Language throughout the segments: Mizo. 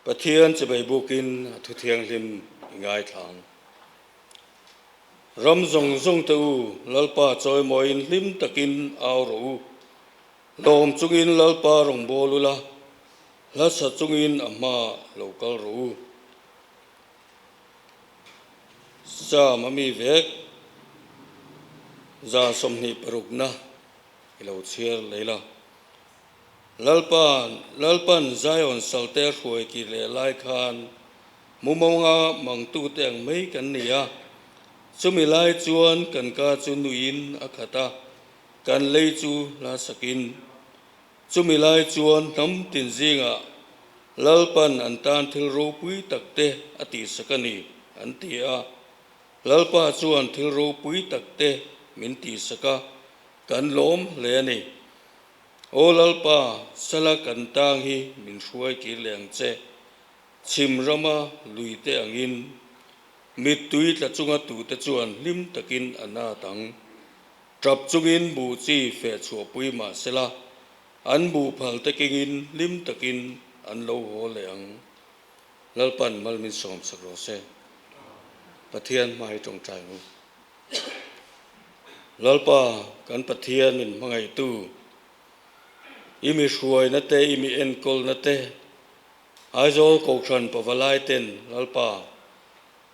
Pathian chibai bukin a thu thianghlim i ngaithla ang. Ram zawng zawng te u, Lalpa chawimawiin hlim takin au rawh u. Lawm chungin Lalpa rawngbâwl ula, hla sa chungin a hmaah lo kal rawh u. Sam a mi vek 26na i lo chhiar lei la. Lalpa, Lalpan Zion salte a hruai kir leh lai khan mumawnga mangtute ang mai kan ni a, chumi lai chuan kan ka chu nuiin a khat a, kan lei chu hla sakin. Chumi lai chuan hnam tin zingah Lalpan an tan thil ropui takte a tihsak a ni, an ti a. Lalpa chuan thil ropui takte min tihsak a, kan lawm hle a ni. Aw Lalpa, sala kan tang hi min hruai kir leh ang che. Chhim rama luite angin mittui tla chunga tute chuan hlim takin a nat ang. Tap chungin buh chi feh chhuahpui mah sela, an buh phal te kengin hlim takin an lo haw leh ang. Lalpan mal min sawm sak rawh se. Pathian hmai tawngtai ang u. Lalpa kan Pathian min hmangaihtu, i mi hruaina te, i mi enkawlna te, Aizawl Kohhran Pavalai ten Lalpa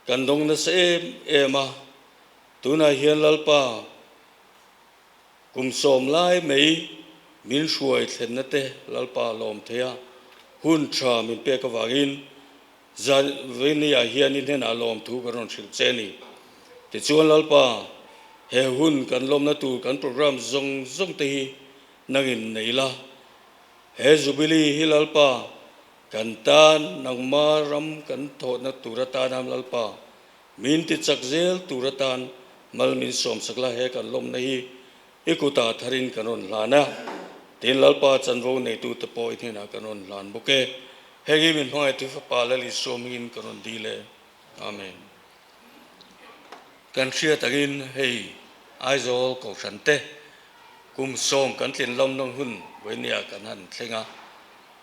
kan dawng nasa em em a, tunah hian Lalpa kum sawm lai mai min hruai thlenna te Lalpa lawm thei a, hun tha min pek avangin Zan Veniah hian i hnenah lawmthu kan rawn hrilh che a ni. Tichuan Lalpa, he hun kan lawmna tur kan program zawng zawng te hi nangin nei la. He Jubilee hi Lalpa, kan tan nangma ram kan thawhna tur atana Lalpa, min ti chak zel tur atan mal min sawmsak la he kan lawmna hi i kutah tharin kan rawn hlan a, tin Lalpa chanvo neitute pawh i hnenah kan rawn hlan bawk e. Heng hi min hmangaihtu Fapa Lal Isua hmingin ka rawn dil e. Amen. Kan hriat angin hei Aizawl Kohhran te kum sawm kan tlin lawmna hun vawinia kan han thleng a.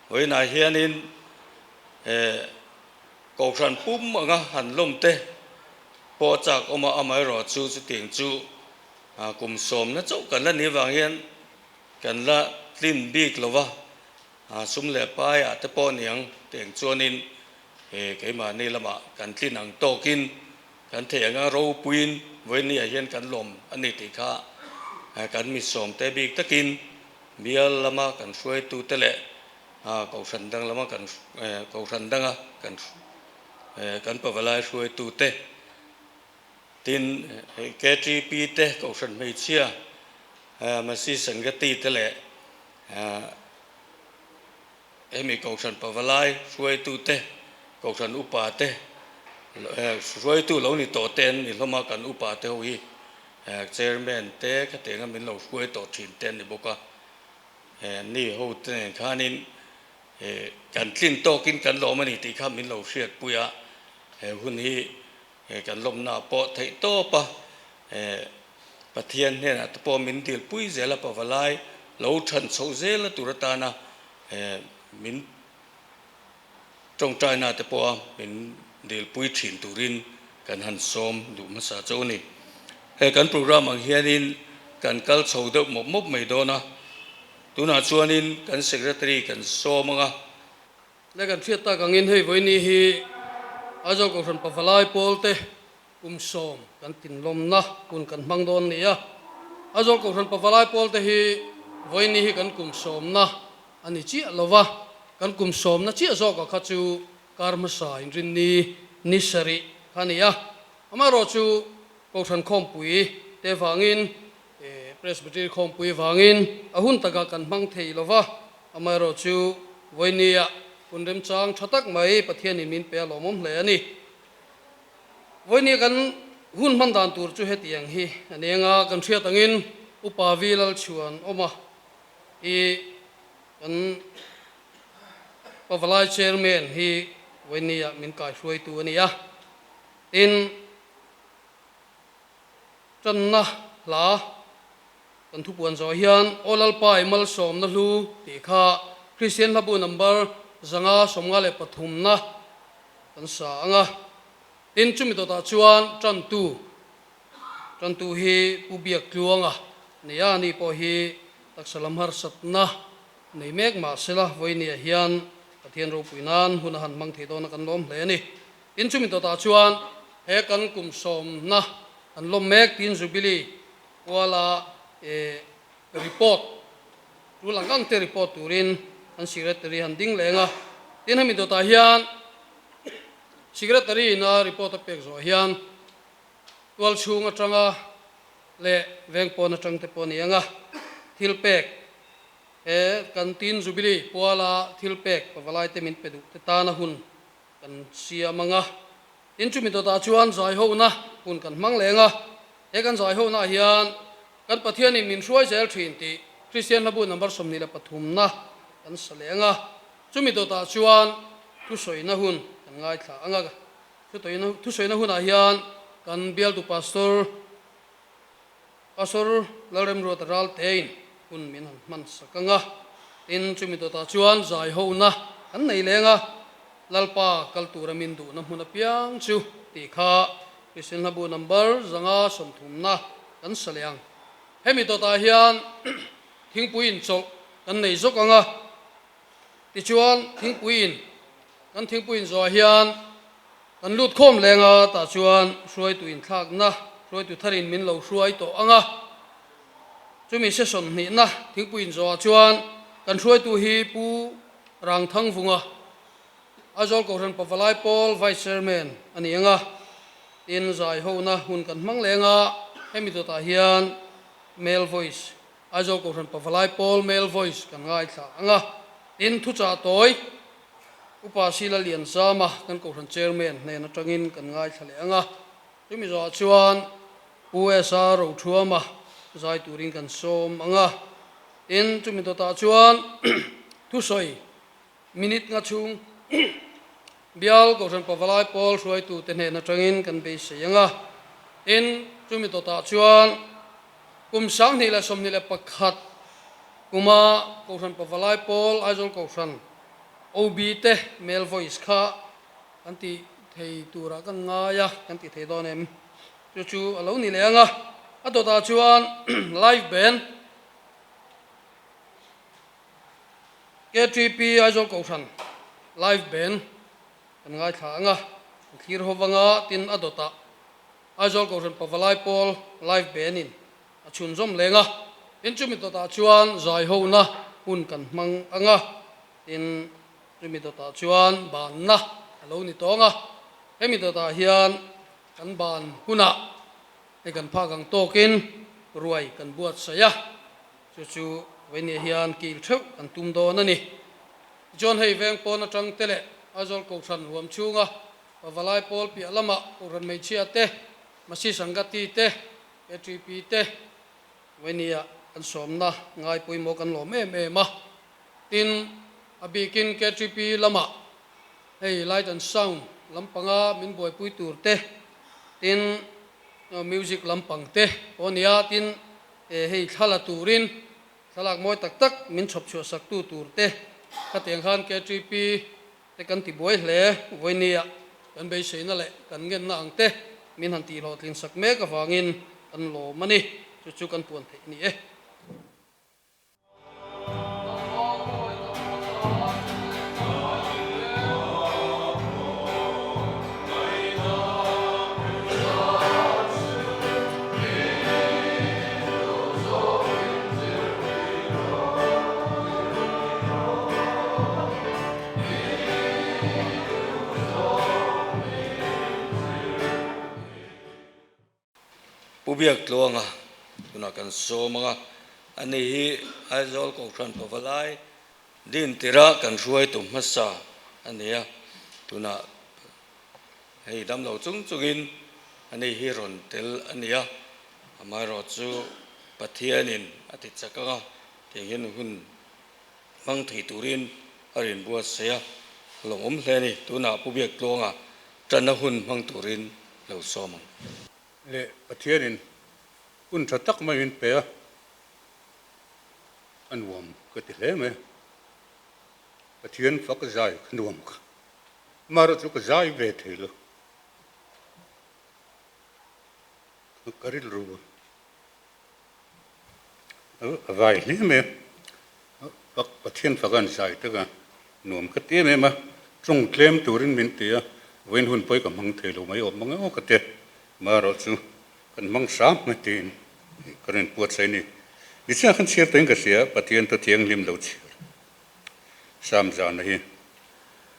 Vawiinah hianin Kohhran pum anga han lawm te pawh a chak awm a, amaherawh chu chutiang chu kum sawmna chauh kan la nih avang hian kan la tlin bik lo va, sum leh paiah te pawh niang tiang chuanin keimahni lamah kan tlin ang tawkin kan theih anga ropuiin vawinia hian kan lawm a ni tih kha kan mi sawmte bik takin bial lama kan hruaitute leh kohhran dang lama kan kohhran danga kan kan pavalai hruaitute Tin, hei KTP te, Kohhran Hmeichhia, Masi Sangati te leh hemi Kohhran Pavalai hruaitu te, Kohhran Upa te, hruaitu lo ni tawh te an ni hlawm a, kan upa te ho hi Chairman te khatianga min lo hruai tawh thin te an ni bawk a, ni ho te nen khanin kan tlin tawkin kan lawm a ni tih kha min lo hriatpui a, he hun hi He kan lawmna pawh theih tawp a, he Pathian hnenah te pawh min dilpui zel a, pavalai lo than chhoh zel a tur atana he min tawngtaina te pawha min dilpui thin turin kan han sawm duh hmasa chauh a ni. He kan program ang hianin kan kal chho deuh mawp mawp mai dawn a, tunah chuanin kan secretary kan sawm ang a. Le kan hriat tak angin hei vawiini hi Aizawl Kohhran Pavalai Pawlte kum sawm kan tinlawmna hun kan hmang dawn ni a. Aizawl Kohhran Pavalai Pawlte hi vawiini hi kan kum sawmna a ni chiah lo va, kan kum sawmna chiah zawkah kha chu kar hmasa inrinni ni sarih kha a ni a. Amaherawhchu Kohhran Khawmpui te vangin Presbytery Khawmpui vangin a hun takah kan hmang thei lo va, amaherawhchu vawinia hun remchang tha tak mai Pathianin min pe a lawmawm hle a ni. Vawinia kan hun hman dan tur chu hetiang hi a ni anga kan hriat angin Upa Vi Lalchhuan awm a, i kan Pavalai Chairman hi vawinia min kaihruaitu a ni a, tin, Tanna hla kan thupuan zawh hian Aw Lalpa i malsawmna hlu tih kha Kristian hlabu number. 553 na kan sa ang a. Tin, chumi dawtah chuan tantu, tantu hi Pu Biak Tluanga ni a, ani pawh hi taksa lam harsatna nei mek mah sela vawinia hian Pathian ropui nan hun a han hmang thei dawn a kan lawm hle a ni. Tin, chumi dawtah chuan he kan kum sawmna kan lawm mek tin Jubilee kuala report tul ang ang te report turin an Secretary han ding leng a. Tin, hemi dawtah hian Secretary ina report a pek zawh hian tual chhung atanga leh veng pawn atang te pawh a ni ang a, thil pek he kan tin Jubilee puala thil pek pavalai te min pe duh te tana hun kan siam ang a. Tin chumi dawtah chuan zaihona hun kan hmang leng a, he kan zaihona ah hian kan Pathianin min hruai zel thin tih Kristian hlabu number 23 na kan sa leng a. Chumi dawtah chuan thusawina hun kan ngaithla ang a, thusawina hunah hian kan bialtu Pastor Pastor Lalremruata Raltein hun min han hman sak ang a, tin chumi dawtah chuan zaihona kan nei leng a, Lalpa kal tura min duhna hmun apiang chu tih kha Kristian hlabu number 530 na kan sa leh ang. Hemi dawtah hian thingpui inchawlh kan nei zawk ang a. Tichuan, thingpui in, kan thingpui in zawhah hian kan lut khawm leng a, tah chuan hruaitu inthlakna, hruaitu tharin min lo hruai tawh ang a. Chumi session hnihna thingpui in zawhah chuan kan hruaitu hi Pu Rangthangvunga, Aizawl Kohhran Pavalai Pawl Vice Chairman a ni ang a. Tin, zaihona hun kan hmang leng a, hemi dawtah hian Male Voice Aizawl Kohhran Pavalai Pawl Male Voice kan ngaithla ang a, tin thuchah tawi Upa Sila Lianzama kan Kohhran Chairman hnen atangin kan ngaithla leh ang a, chumi zawhah chuan USA Rothuama zai turin kan sawm ang a, tin chumi dawtah chuan thusawi minute nga chhung Bial Kohhran Pavalai Pawl hruaitute hnen atangin kan beisei ang a, tin chumi dawtah chuan Kum 2021 kuma Kohhran Pavalai Pawl Aizawl Kohhran OB te male voice kha kan ti thei turah kan ngai a, kan ti thei dawn em? Chu chu a lo ni leh ang a, a dawtah chuan live band KTP Aizawl Kohhran live band kan ngaithla ang a, kan thlir ho vang a, tin a dawtah Aizawl Kohhran Pavalai Pawl Live Band in a chhunzawm leng a, tin chumi dawtah chuan zaihona hun kan hmang ang a, tin chumi dawtah chuan banna a lo ni tawng a, hemi dawtah hian kan ban hunah hei kan phak ang tawkin ruai kan buatsaih a, chu chu vawinia hian kil theuh kan tum dawn a ni. Tichuan hei veng pawn atang te leh Aizawl Kohhran huam chhunga Pavalai pawl piah lamah Kohhran hmeichhia te, Masi Sangati te, KTP te vawinia kan sawmna ngai pawimawh kan lawm em em a. Tin, a bikin KTP lamah hei light and sound lampanga min buaipui tur te, tin music lampang te pawh a ni a, tin hei thla la turin thlalak mawi tak tak min chhawp chhuah saktu tur te khatiang khan KTP te kan ti buai hle. Vawinia kan beiseina leh kan ngenna ang te min han tih hlawhtlin sak mek avangin kan lawm a ni. Chu chu kan puan theih a ni e. Pu Biaktluanga tunah kan sawm ang a, ani hi Aizawl Kohhran Pavalai din tirah kan hruaitu hmasa a ni a, tunah hei damlo chung chungin ani hi rawn tel a ni a, amaherawhchu Pathianin a ti chak ang a, tiang hian hun hmang thei turin a rin buatsaih a, a lawmawm hle a ni. Tunah Pu Biaktluanga tanna hun hmang turin lo sawm ang. Leh Pathianin hun tha tak mai min pe a, a nuam ka ti hle mai. Pathian fak zai ka nuam kha. Amaherawhchu ka zai ve thei lo. Ka rilru a vai hle mai a. Fak Pathian fak an zai tak a, nuam ka ti em em a. Tawng tlem turin min ti a, vawiin hun pawi ka hmang thei lo mai awm ang emaw ka ti. Amaherawhchu kan hmang hram mai tiin ka rawn inpuatsaih a ni. Nichina khan chhiar tawhin ka hria, Pathian thu thianghlim lo chhiar Sam zana hi.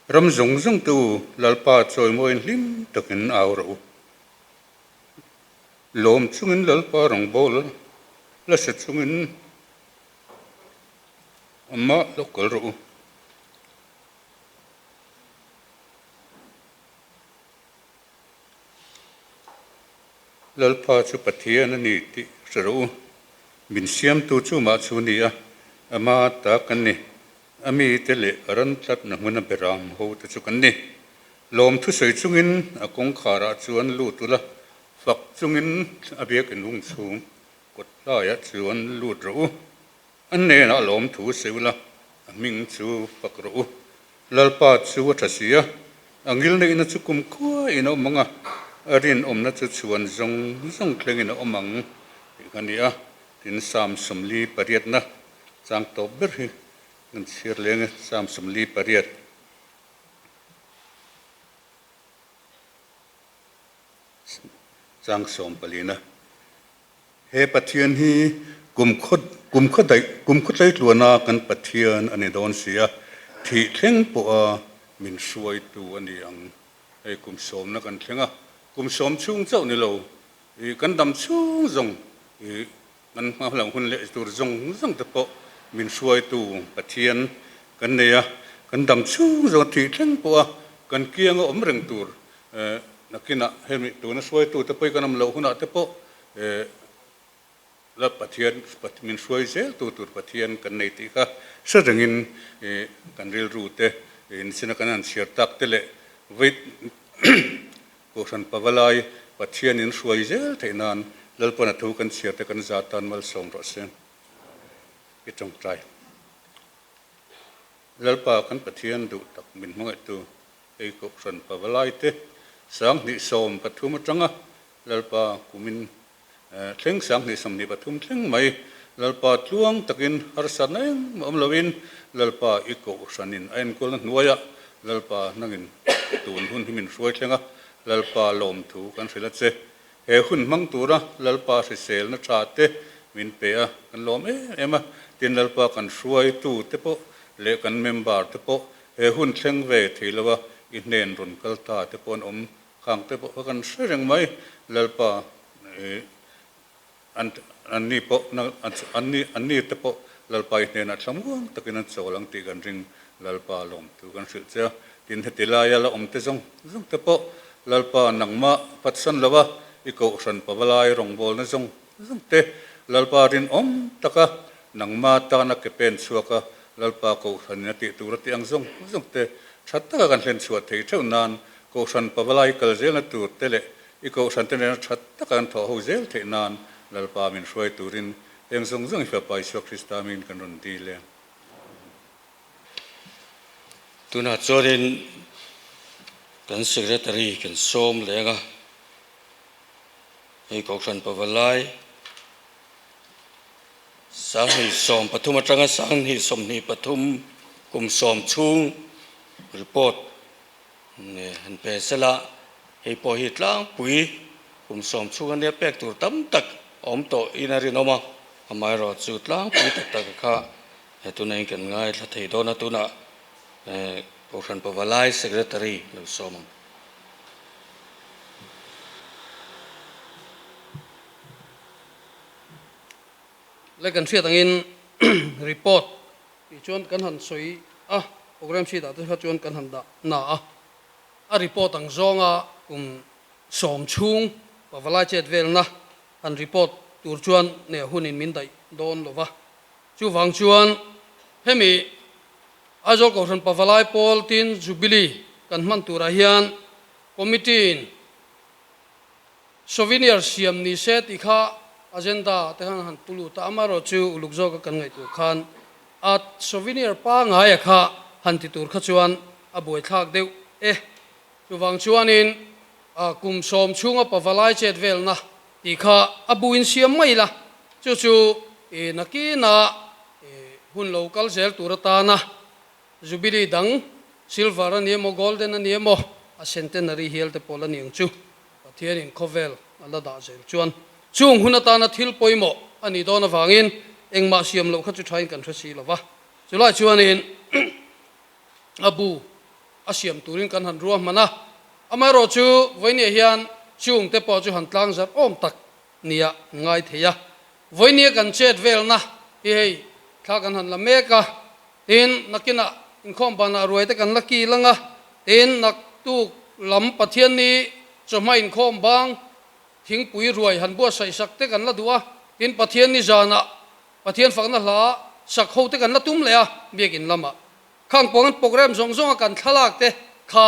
Ram zawng zawng te u, Lalpa chawimawiin hlim takin au rawh u. Lawm chungin Lalpa rawngbâwl la hre chungin amah lo kal rawh u. Lalpa chu Pathian a ni tih hre rawh u. Min siamtu chu mah chu ni a, ama ta kan ni. A mite leh a ran tlatna hmuna beram ho te chu kan ni. Lawm thusawi chungin a kawngkharah chuan lut ula, fak chungin a biakin hung chhung kawt hlaiah chuan lut rawh u. A hnenah lawm thu sawi ula, a hming chu fak rawh u. Lalpa chu a tha si a, a ngilneihna chu kum khuain a awm ang a, a rinawmna chu chhuan zawng zawng thlengin a awm ang tih kha a ni a. Tin, Psalm 48na chang tawp ber hi kan chhiar leng e, Psalm 48. Chang 14na. He Pathian hi kumkhaw kumkhaw daih kumkhaw tleitluana kan Pathian a ni dawn si a, thih thleng pawha min hruaitu a ni ang. Hei kum sawmna kan thleng a, kum sawm chhung chauh ni lo, ih kan dam chhung zawng ih kan hma hun leh tur zawng zawng te pawh min hruaitu Pathian kan nei a, kan dam chhung zawng thih thleng pawha kan kianga awm reng tur Nakinah hemi tuna hruaitute pawh hi kan awm loh hunah te pawh la Pathian min hruai zel tu tur Pathian kan nei tih kha hre rengin kan rilru te inchina kan han chhiar tak te leh vei Kohhran Pavalai Pathian in hruai zel theih nan Lalpana thu kan chhiar te kan za tan malsawm rawh se i tawngtai. Lalpa kan Pathian duh tak min hmangaihtu Hei Kohhran Pavalaite 2013 atanga Lalpa kumin thleng 2023 thleng mai Lalpa tluang takin harsatna engmah awm loin Lalpa i Kohhranin a enkawlna hnuaiah Lalpa nangin tun hun hi min hruai thleng a, Lalpa lawmthu kan hrilh a che. He hun hmang tura Lalpa hriselna tha te min pe a, kan lawm em em a, tin Lalpa kan hruaitu te pawh leh kan member te pawh He hun thleng ve thei lo a, i hnen rawn kal ta te pawh an awm khang te pawh kha kan hre reng mai. Lalpa i an an ni pawh an ni an ni te pawh Lalpa i hnenah thlamuang takin an chawl ang tih kan ring. Lalpa lawmtu kan hrilh che a, tin heti laia la awm te zawng zawng te pawh Lalpa nangmah phatsan lo a, i kohhran pavalai rawngbawlna zawng zawng te Lalpa rinawm taka Nangma tana ke pen chhuak a, Lalpa Kohhranin a tih tur a tih ang zawng zawng te tha taka kan hlen chhuah thei theuh nan Kohhran pavalai kal zelna tur te leh i Kohhran te nena tha taka kan thawh ho zel theih nan Lalpa min hruai turin heng zawng zawng i Fapa Isua Krista hmingin kan rawn dil e. Tunah chuanin kan Secretary kan sawm leng a, hei Kohhran pavalai, 2013 atanga 2023 kum sawm chhung report han pe sela, hei pawh hi tlangpui kum sawm chhung ania pek tur tam tak a awm tawh in a rinawm a, amaherawh chu tlangpui tak tak kha he tuna in kan ngaithla thei dawn a, tunah Kohhran Pavalai Secretary lo sawm ang. Le kan hriat angin report tih chuan kan han sawi a, program sheet ah te kha chuan kan han dah na a, a report ang zawnga kum sawm chhung pavalai chet velna han report tur chuan neh hunin min daih dawn lo va, chuvang chuan hemi Aizawl Kohhran Pavalai Pawl tin Jubilee kan hman turah hian Committee in Souvenir siam ni se tih kha agenda te khan han pu lut a, amaherawh chu uluk zawka kan ngaihtuah khan a souvenir pangaia kha han ti tur kha chuan a buaithlak deuh e. Chuvang chuanin kum sawm chhunga pavalai chet velna tih kha a bu in siam mai la, chu chu nakina hun lo kal zel tur atana Jubilee dang silver a ni emaw golden a ni emaw a centenary hial te pawh la ni ang chu. Pathianin khawvel a la dah zel chuan chung hun atana thil pawimawh a nih dawn avangin engmah siam loh kha chu thain kan hre si lo va. Chulai chuanin a bu a siam turin kan han ruahman a, amaherawh chu vawinia hian chung te pawh chu han tlang zarh awm tak nia ngai thei a. Vawinia kan chet velna hi hei thla kan han la mek a, tin nakinah inkhawm banah ruai te kan la kil ang a, tin naktuk lam Pathianni chawhma inkhawm bang thingpui ruai han buatsaih sak te kan la duh a, tin Pathianni zanah Pathian fakna hla sak ho te kan la tum leh a biakin lamah. Khang pawng an program zawng zawnga kan thlalak te kha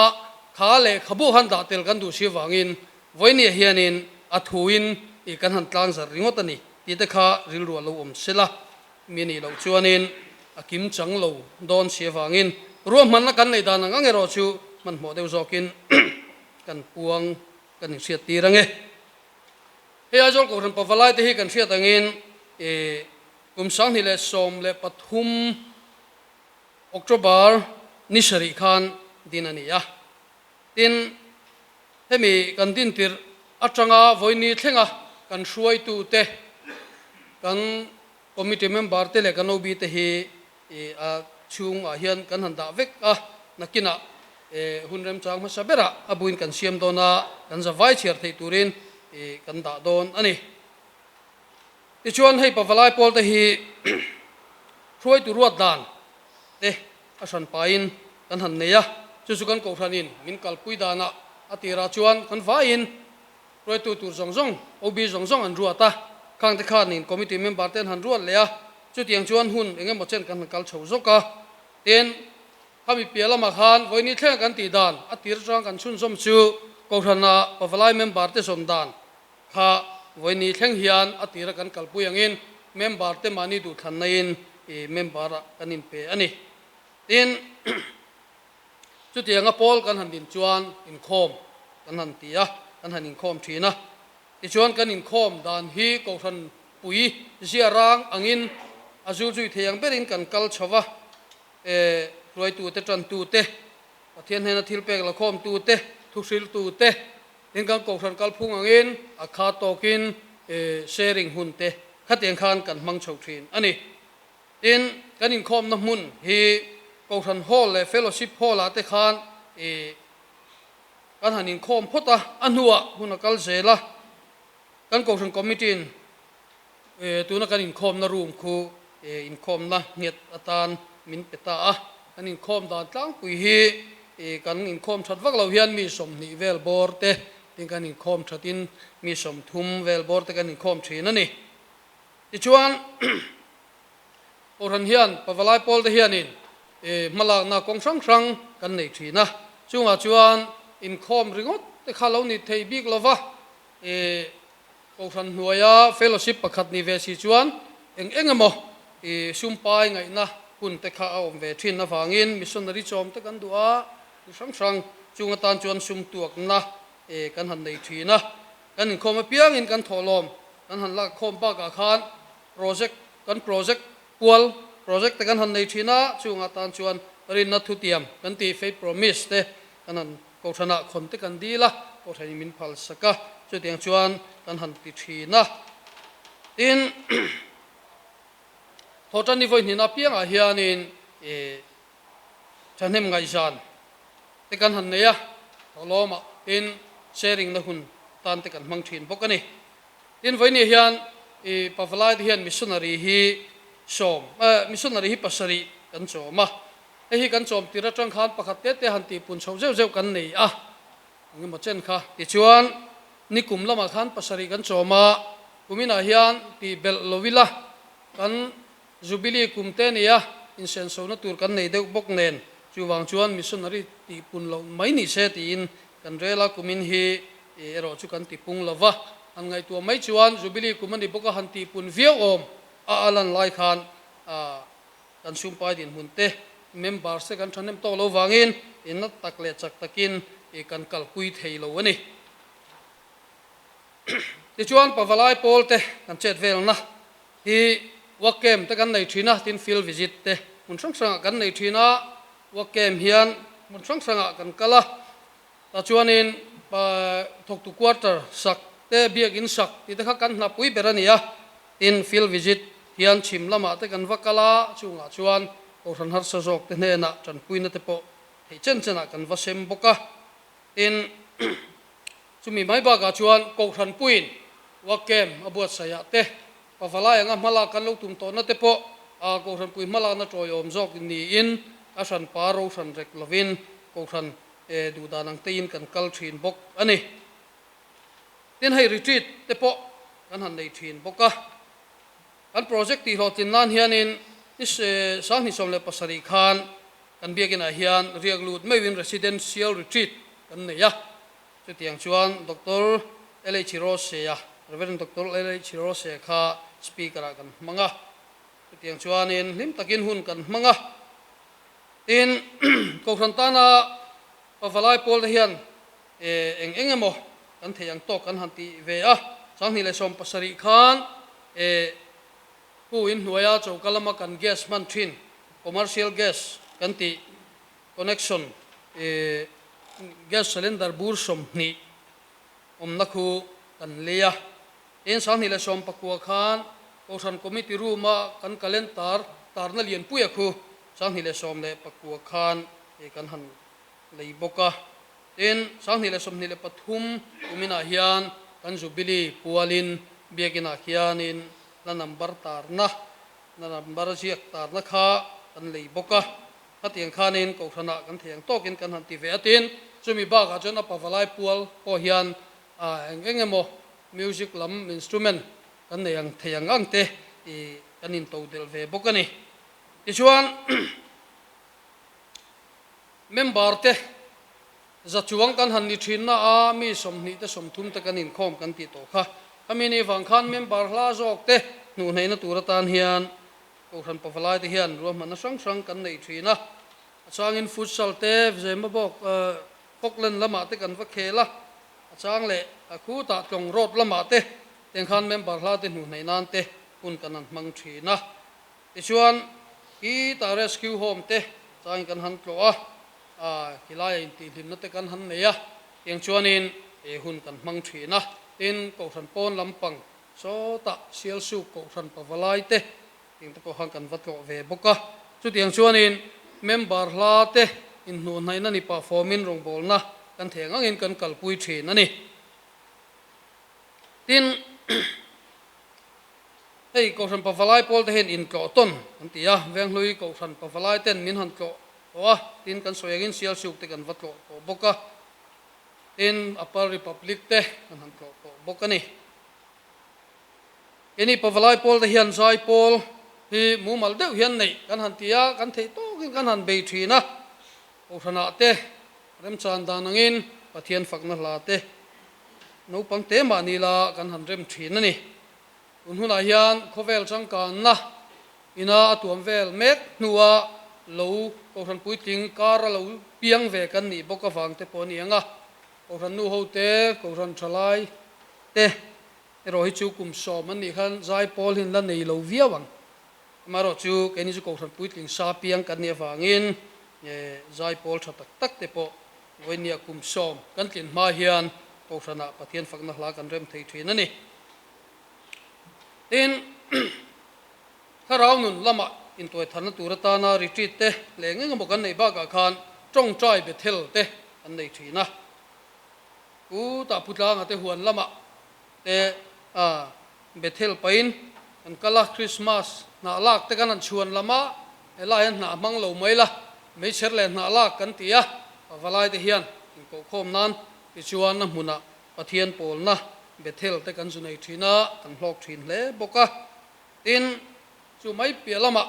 kha lehkhabu han dah tel kan duh si vangin vawinia hianin a thuin i kan han tlang zar ringawt a ni tih te kha rilru a lo awm sela mi nih loh chuanin a kim chang lo dawn si avangin ruahmanna kan neih dan ang ang erawh chu hmanhmawh deuh zawkin kan puang kan inhriat tir ange. Hei Aizawl Kohhran Pavalai te hi kan hriat angin i kum 2013 October ni sarih khan din a ni a. Tin, hemi kan din tirh atanga vawiini thlenga kan hruaitute, kan committee member te leh kan OB te hi a chhungah hian kan han dah vek a, nakinah hun remchang hmasa berah a buin kan siam dawn a, kan zavai chhiar theih turin kan dah dawn a ni. Tichuan hei pavalai pawl te hi hruaitu ruat dan te a hran pahin kan han nei a, chu chu kan kohhranin min kalpui danah a tirah chuan kan vaiin hruaitu tur zawng zawng, OB zawng zawng an ruat a, khang te khanin committee member te an han ruat leh a, chutiang chuan hun eng emaw chen kan han kal chho zawk a, tin khami piah lamah khan vawiini thlenga kan tih dan a tir atang kan chhunzawm chu kohhrana pavalai member te zawm dan Kha vawiini thleng hian a tira kan kalpui angin member te mahni duhthlannain i member ah kan inpe a ni. Tin, chutianga pawl kan han din chuan inkhawm kan han ti a, kan han inkhawm thin a. Tichuan kan inkhawm dan hi Kohhran pui zia rang angin a zulzui thei ang berin kan kal chho va, e hruaitute tantute, Pathian hnena thilpek lakhawmtute, thuhriltute, Tin kan Kohhran kalphung angin a kha tawkin sharing hun te khatiang khan kan hmang chho thin a ni. Tin, kan inkhawmna hmun hi Kohhran Hall leh Fellowship Hall ah te khan kan han inkhawm phawt a, a hnuah hun a kal zel a. Kan Kohhran Committee in tuna kan inkhawmna room khu inkhawmna nghet atan min pe ta a. Kan inkhawm dan tlangpui hi kan inkhawm that vak lo hian mi 20 vel bawr te tin kan inkhawm thatin mi 30 vel bawr te kan inkhawm thin a ni. Tichuan Kohhran hian Pavalai pawl te hianin hmalakna kawng hrang hrang kan nei thin a. Chungah chuan inkhawm ringawt te kha lo ni thei bik lova Kohhran hnuaia fellowship pakhat ni ve si chuan eng eng emaw i sumpai ngaihna hun te kha a awm ve thin avangin missionary chawm te kan duh a, ti hrang hrang chung atan chuan sum tuakna kan han nei thin a. Kan inkhawm apiangin kan thawhlawm kan han lak khawm bakah khan project kan project pual project te kan han nei thin a, chung atan chuan rinna thutiam kan tih faith promise te kan han Kohhranah khawn te kan dil a, Kohhranin min phal sak a, chutiang chuan kan han ti thin a. Tin, Thawhtanni vawi hnihna apiangah hianin thahnem ngaihzan te kan han nei a, thawhlawmah tin sharing na hun tan te kan hmang thin bawk a ni. Tin, vawinia hian i pavalai te hian missionary hi sawm, missionary hi pasarih kan chawm a, Hei hi kan chawm tir atang khan pakhat te te han tihpun chho zeuh zeuh kan nei a, engemaw chen kha. Tichuan, nikum lamah khan pasarih kan chawm a, kuminah hian tih belh lo ila kan Jubilee kum te nia insenso-na tur kan nei deuh bawk nen, chuvang chuan missionary tihpun loh mai ni se tiin kan rel a, kumin hi erawh chu kan tipung lo va. Han ngaihtuah mai chuan Jubilee kum a ni bawk a, han tihpun viau awm a a lan lai khan Kan sumpai dinhmun te Members te kan thahnem tawk lo vangin inna tak leh chak takin kan kalpui thei lo a ni. Tichuan Pavalai pawl te kan chet velna hi work camp te kan nei thin a, tin field visit te hmun hrang hrangah kan nei thin a, work camp hian hmun hrang hrangah kan kal a, tah chuanin thawktu quarter sak te biakin sak tih te kha kan hnapui ber a ni a, tin field visit hian chhim lamah te kan va kal a, chungah chuan Kohhran harsa zawk te hnenah tanpuina te pawh theih chen chenah kan va sem bawk a, tin chumi mai bakah chuan Kohhran puiin work camp a buatsaihah te pavalai anga hmalak kan lo tum tawhna te pawh a Kohhran pui hmalakna tawiawm zawk niin a hran pa ro hran rek lovin Kohhran duhdan ang teiin kan kal thin bawk a ni. Tin hei retreat te pawh kan han nei thin bawk a. Kan project tih hlawhtlin nan hianin ni 2017 khan kan biakinah hian riak lut meuhin Residential Retreat kan nei a. Chutiang chuan Doctor LH Rose-a, Rev. Doctor LH Rose kha Speaker-ah kan hmang a. Chutiang chuanin hlim takin hun kan hmang a. Tin, Kohhran tana Pavalai pawlte hian eng eng emaw kan theih ang tawk kan han ti ve a. 2017 khan E Pu in hnuaia choka lama kan gas hman thin, commercial gas kan tih connection e gas cylinder bur 20 awmna khu kan lei a. Tin 2019 khan Kohhran Committee room a kan calendar tarna lianpuia khu 2019 khan e kan han lei bawk a. Tin, 2023 kuminah hian kan Jubilee pualin biakinah khianin hla number tarna, hla number ziak tarna kha kan lei bawk a. Khatiang khanin Kohhranah kan thei ang tawkin kan han ti ve a. Tin, chumi bakah chuan a pavalai pual pawh hian eng eng emaw music lam instrument kan nei ang thei ang ang te kan into delh ve bawk a ni. Tichuan. Member te za chuang kan han ni thin na a, mi 20 te 30 te kan inkhawm kan tih tawh kha. Khami ni vang khan member hla zawk te hnuh hneihna tur atan hian Kohhran pavalai te hian ruahmanna hrang hrang kan nei thin a. A changin futsal te Zema bawk Falkland lamah te kan va khel a, a chang leh a khutah Tlawng Road lamah te teng khan member hla te hnuh hneih nan te hun kan han hmang thin a. Tichuan, khitah Rescue Home te changin kan han tlawh a, ah khilaiah intihhlimna te kan han nei a, tiang chuanin he hun kan hmang thin a. Tin, Kohhran pawn lampang sawtah Sialsuk Kohhran Pavalai te tiang te pawh khan kan va tlawh ve bawk a. Chutiang chuanin member hla te inhnuhhnaihna ni pah fawmin rawngbawlna kan thei ang angin kan kalpui thin a ni. Tin. Hei Kohhran Pavalai pawl te hian intlawh tawn an ti a, Venghlui Kohhran Pavalai ten min han tlawh tawh a, tin kan sawi angin Sialsuk te kan va tlawh tawh bawk a, tin Upper Republic te kan han tlawh tawh bawk a ni. Keini Pavalai pawl te hian zai pawl hi mumal deuh hian neih kan han ti a, kan theih tawkin kan han bei thin a, Kohhranah te remchan dan angin Pathian fakna hla te naupang te mahni la kan han rem thin a ni. Tun hunah hian khawvel changkanna ina a tuam vel mek hnua lo Kohhran puitling kara lo piang ve kan nih bawk avang te pawh a ni ang a. Kohhran nu ho te, Kohhran thalai te erawh hi chu kum 10 an nih khan zai pawl hi an la nei lo viau ang. Amaherawh chu keini chu Kohhran puitling sa piang kan nih avangin zai pawl tha tak tak te pawh vawinia kum 10 kan tlin hma hian Kohhranah Pathian fakna hla kan rem thei thin a ni. Tin, thlarau nun lama intuai tharna tur atana retreat te leh eng eng emaw kan neih bakah khan tawngtai Bethel te kan nei thin a. Pu tah Pu Tlanga te huan lamah te Bethel pahin kan kal a, Christmas hnah lak te kan han chhuan lam a, helai hian hnah hmang lo mai la, meichher leh hnah lak kan ti a, pavalai te hian inkohkhawm nan tichuan a hmunah Pathian pawlna Bethel te kan zu nei thin a, kan hlawk thin hle bawk a. Tin, chu mai piah lamah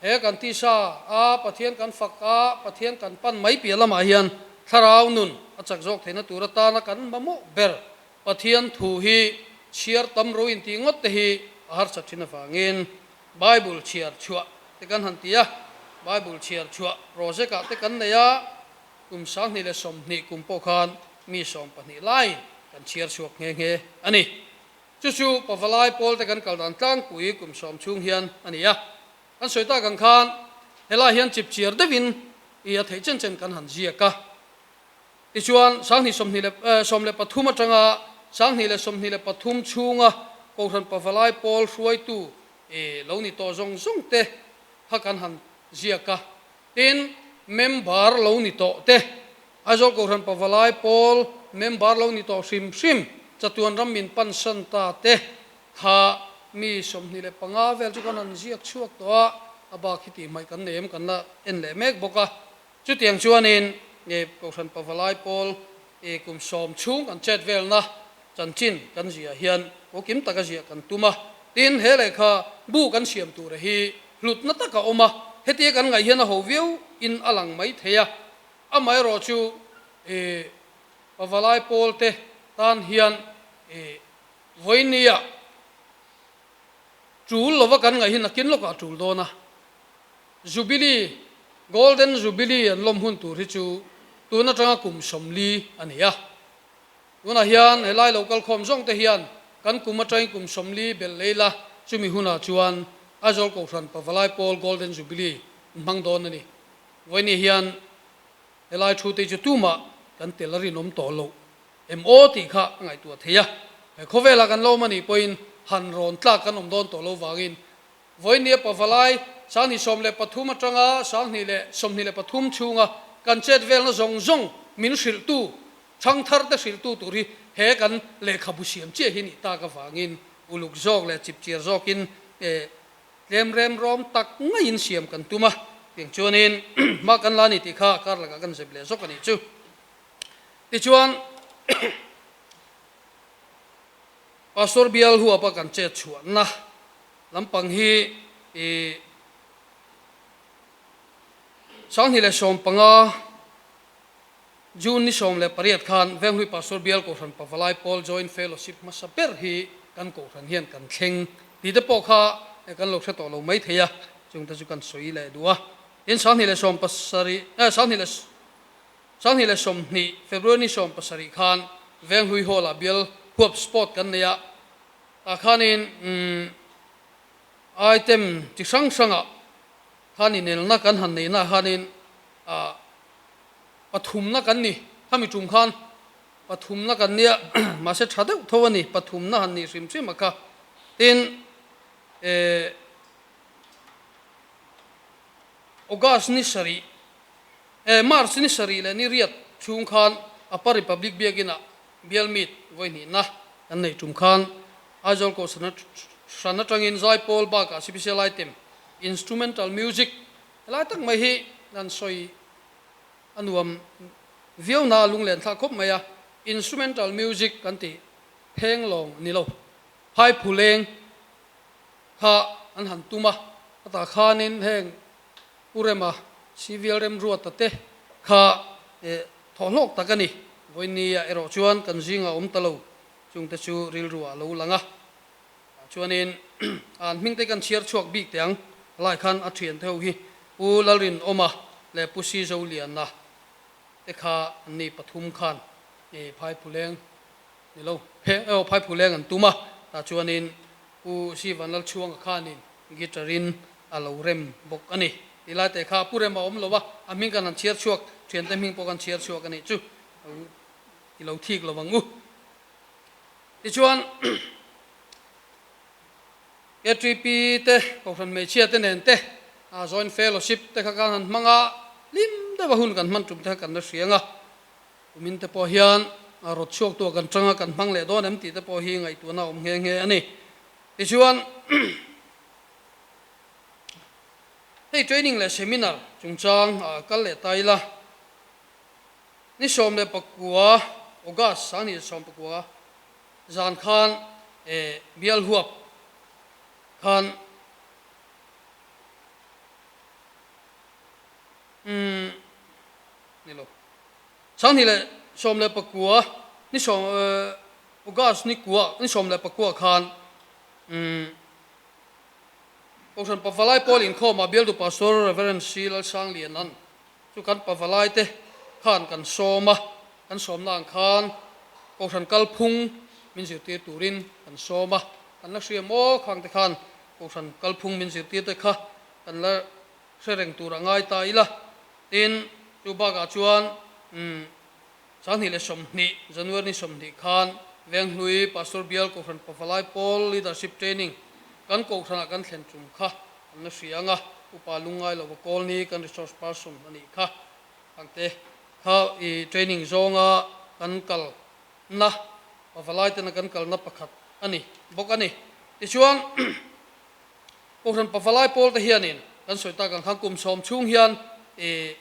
he kan tisa a, Pathian kan fak a, Pathian kan pan mai piah lamah hian thlarau nun a chak zawk theihna tur atana kan mamawh ber Pathian thu hi chhiar tam ro intih ngawt te hi a harsa thin avangin Bible chhiar chhuah te kan han ti a. Bible chhiar chhuah project ah te kan nei a, kum 2020 kum pawh khan mi 12 laiin kan chhiar chhuak nghe nghe a ni. Chu chu Pavalai pawl te kan kal dan tlangpui kum 10 chhung hian a ni a. Kan sawi tak ang khan helai hian chip chiar deuhin i a theih chen chen kan han ziak a. Tichuan, 2023 atanga 2023 chhunga Kohhran Pavalai pawl hruaitu lo ni tawh zawng zawng te kha kan han ziak a. Tin, member lo ni tawh te, Aizawl Kohhran Pavalai pawl member lo ni tawh hrim hrim chatuan ram min pansan ta te kha mi 25 vel chu kan han ziak chhuak tawh a, a bak hi tih hmaih kan nei em kan la en leh mek bawk a. Chutiang chuanin Kohhran Pavalai pawl kum 10 chhung kan chet velna chanchin kan ziah hian pukim taka ziah kan tum a. Tin, he lehkha bu kan siam tura hi hlutna tak a awm a, hetia kan ngaih hian a ho viau in a lang mai thei a. Amaherawh chu Pavalai pawl te tan hian vawinia tul lova kan ngaih hi nakin lawkah a tul dawn a. Jubilee, Golden Jubilee an lawm hun tur hi chu tun atanga kum 40 a ni a. Tunah hian helai lo kalkhawm zawng te hian kan kum atangin kum 40 belh lei la, chumi hunah chuan Aizawl Kohhran Pavalai Pawl Golden Jubilee an hmang dawn a ni. Vawiini hian helai thu te chu tumah kan tel a rinawm tawh loh em aw tih kha a ngaihtuah thei a. He khawvelah kan lo awm a nih pawhin han rawn tlak kan awm dawn tawh lo vangin Vawinia Pavalai 2013 atanga 2023 chhunga kan chet velna zawng zawng min hrilhtu, thangthar te hrilhtu tur hi he kan lehkhabu siam chiah hi nih tak avangin uluk zawk leh chipchiar zawkin tlem rem rawm tak ngaiin siam kan tum a. Tiang chuanin hma kan la ni tih kha kar lakah kan zep leh zawk a nih chu. Tichuan Pastor bial huapa kan chet chhuahna lampang hi i 2015 June ni 18 khan Venghlui Pastor bial Kohhran Pavalai Pawl Joint Fellowship hmasa ber hi kan Kohhran hian kan thleng tih te pawh kha kan lo hre tawh lo mai thei a, chungte chu kan sawi leh duh a. Tin, 2017 2020 February ni 17 khan Venghlui Hall-ah bial huap sport kan nei a, tah khanin item chi hrang hrangah khan inelna kan han neihna khanin pathumna kan ni, khami tum khan pathumna kan nia, mahse tha deuh tho a ni, pathumna han nih hrim hrim a kha. Tin, August ni sarih, March ni sarih leh ni riat chhung khan Upper Republic biakinah bial meet vawi hnihna kan nei tum khan Aizawl Kohhran hran atangin Zaipawl bakah Special Item Instrumental Music helai tak mai hi an sawi a nuam viau na a lunglen thlak khawp mai a, Instrumental Music kan tih pheng lawng ni lo, phaiphuleng kha an han tum a, hetah khanin heng Pu Rema, Civil Remruata te kha thawhhlawk tak a ni. Vawinia erawh chuan kan zingah awm ta lo, chungte chu rilru ah lo lang a. Chuanin an hming te kan chhiar chhuak bik teh ang, helai khan a thiante ho hi Pu Lalrinawma leh Pu Sizoliana te kha an ni pathum khan Phaiphuleng ni lo, Phaiphuleng an tum a, tah chuanin Pu Sivanlalchhuanga khanin guitar in a lo rem bawk a ni. Ti lai te kha pu rem a awm lo a, a hming kan han chhiar chhuak, thiante hming pawh kan chhiar chhuak a nih chu i lo thik lo ang u. Tichuan KTP te, Kohhran Hmeichhia te nen te, Joint Fellowship te kha kan han hmang a, hlim deuh a hun kan hman tum te kha kan la hriang a. Kumin te pawh hian rawt chhuak tu ah kan tang a, kan hmang leh dawn em tih te pawh hi ngaihtuahna a awm nghe nghe a ni. Tichuan hei training leh seminar chungchang ah kal leh ta ila, ni 19 August 2019 zan khan bial huap khan umm ni lo 2019 ni sawm August ni kua ni 19 khan umm. Kohhran Pavalai Pawl inkhawmah Bialtu Pastor Rev. C. Lalsanglianan chu kan Pavalaite khan kan sawm a, kan sawmna ang khan Kohhran kalphung min zirtir turin kan sawm a, kan la hria maw khangte khan Kohhran kalphung min zirtirte kha kan la hre reng tur a ngai ta ila. Tin, chu bakah chuan umm 2020 January ni 20 khan Venghlui Pastor Bial Kohhran Pavalai Pawl Leadership Training kan Kohhranah kan thlen tum kha an la hria ang a, Upa Lungngai Lova Kawlni kan resource person a nih kha. Angte kha i training zawnga kan kalna Pavalai tena kan kalna pakhat a ni bawk a ni. Tichuan. Kohhran Pavalai pawl te hianin kan sawi tak ang khan kum sawm chhung hian i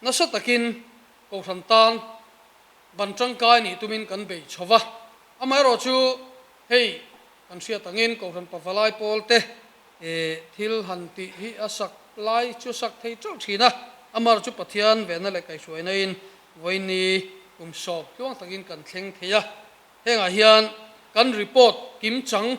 nasa takin Kohhran tan ban tangkai nih tumin kan bei chho va. Amaherawh chu hei kan hriat angin Kohhran Pavalai pawl te i thil han tih hi a sak lai chu sak thei teuh thin a. Amaherawh chu Pathian vehna leh kaihhruaina-in vawiini kum sawm tluang takin kan thleng thei a. Hengah hian kan report kimchang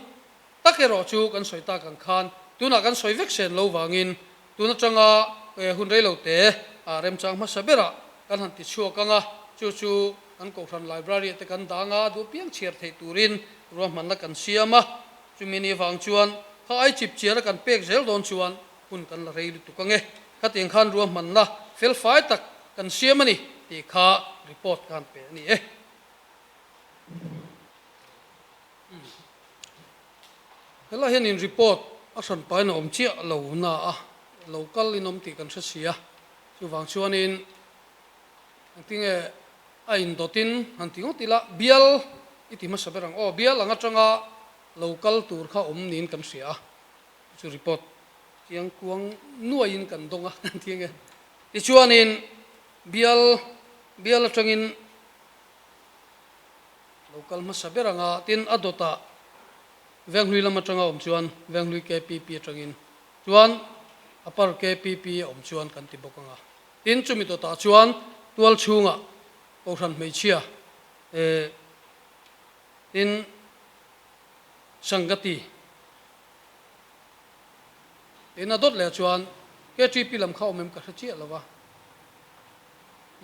Tak erawh chu kan sawi tak ang khan tunah kan sawi vek sen lo vangin tun atanga hun rei lo te remchang hmasa berah kan han ti chhuak ang a, chu chu kan Kohhran Library ah te kan dang a, duh piang chhiar theih turin ruahmanna kan siam a, chumi ni vang chuan kha ai chip chiara kan pek zel dawn chuan hun kan la rei lutuk ang e, khatiang khan ruahmanna felfai tak kan siam a ni tih kha report ka han pe a ni e. Helai hianin report a hran pain a awm chiah lo na a, lo kal in awm tih kan hre si a, chuvang chuanin engtinge a indawtin han ti ngawt ila, bial i ti hmasa ber ang aw, bial ang atanga lo kal tur kha awm niin kan hria a, chu report chiang kuang nuaiin kan dawng a kan ti ange. Tichuanin bial bial atangin Lo kal hmasa ber anga tin a dawtah Venghlui lam atanga awm chuan Venghlui KPP atangin chuan Upper KPP a awm chuan kan ti bawk anga tin chumi dawtah chuan tual chhungah Kohhran hmeichhia eh tin Sangati tin a dawt leh chuan KTP lam kha awm em ka hre chiah lo va.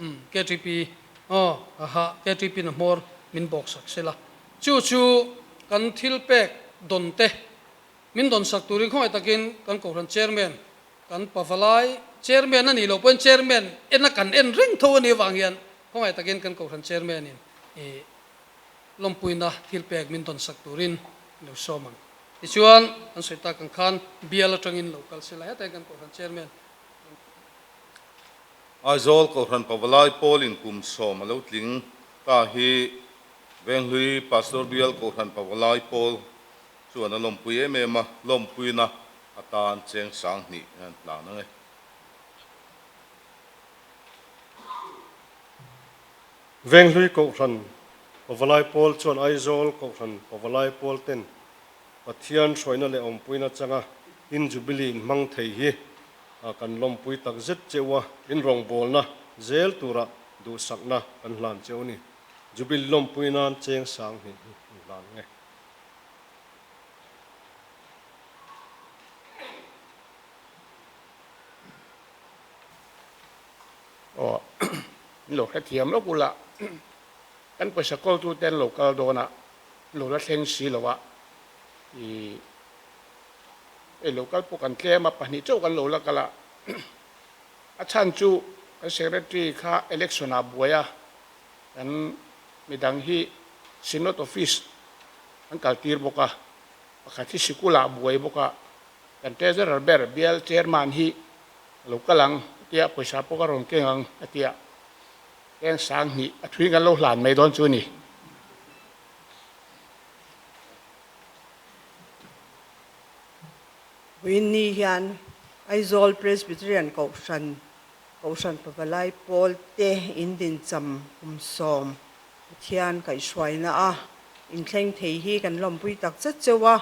Umm KTP aw aha KTP na hmawr min bawk sak sela chu chu kan thil pek dawn te min dawn sak turin khawngaih takin kan Kohhran Chairman kan Pavalai Chairman a nih loh pawhin Chairman en a kan en reng tho a nih avang hian khawngaih takin kan Kohhran Chairman in i lawmpuina thil pek min dawn sak turin lo sawm ang. Tichuan kan sawi tak ang khan bial atangin lo kal sela hetah hian kan Kohhran Chairman Aizawl Kohhran Pavalai Pawl-in kum 10 a lo tling ta hi Venghlui Pastor Bial Kohhran Pavalai Pawl chuan a lawmpui em em a, lawmpuina atan cheng 2000 an hlan ang e. Venghlui Kohhran Pavalai Pawl chuan Aizawl Kohhran Pavalai Pawl ten Pathian hruaina leh awmpuina changa in Jubilee in hmang thei hi kan lawmpui tak zet cheu a, in rawngbawlna zel tura duhsakna kan hlan cheu a ni. Jubilee lawmpui nan cheng 2000 hi in hlan nge. Aw, in lo hrethiam lawk ula, kan pawisa kawltute an lo kal dawn a, Lo la thleng si lo a, i hei lo kal pawh kan tlem a, pahnih chauh kan lo la kal a, a chhan chu kan secretary kha election ah buai a, kan midang hi synod office an kal tir bawk a, pakhat hi sikul ah buai bawk a, kan treasurer ber bial chairman hi a lo kal ang a tia, pawisa pawh ka rawn keng ang a tia, Eng 2000 a thui kan lo hlan mai dawn chu a ni. Vawiinni hian Aizawl Presbyterian Kohhran, Kohhran Pavalai Pawl te in dincham kum 10 Pathian kaihhruaina a inthleng thei hi kan lawmpui tak zet cheu a,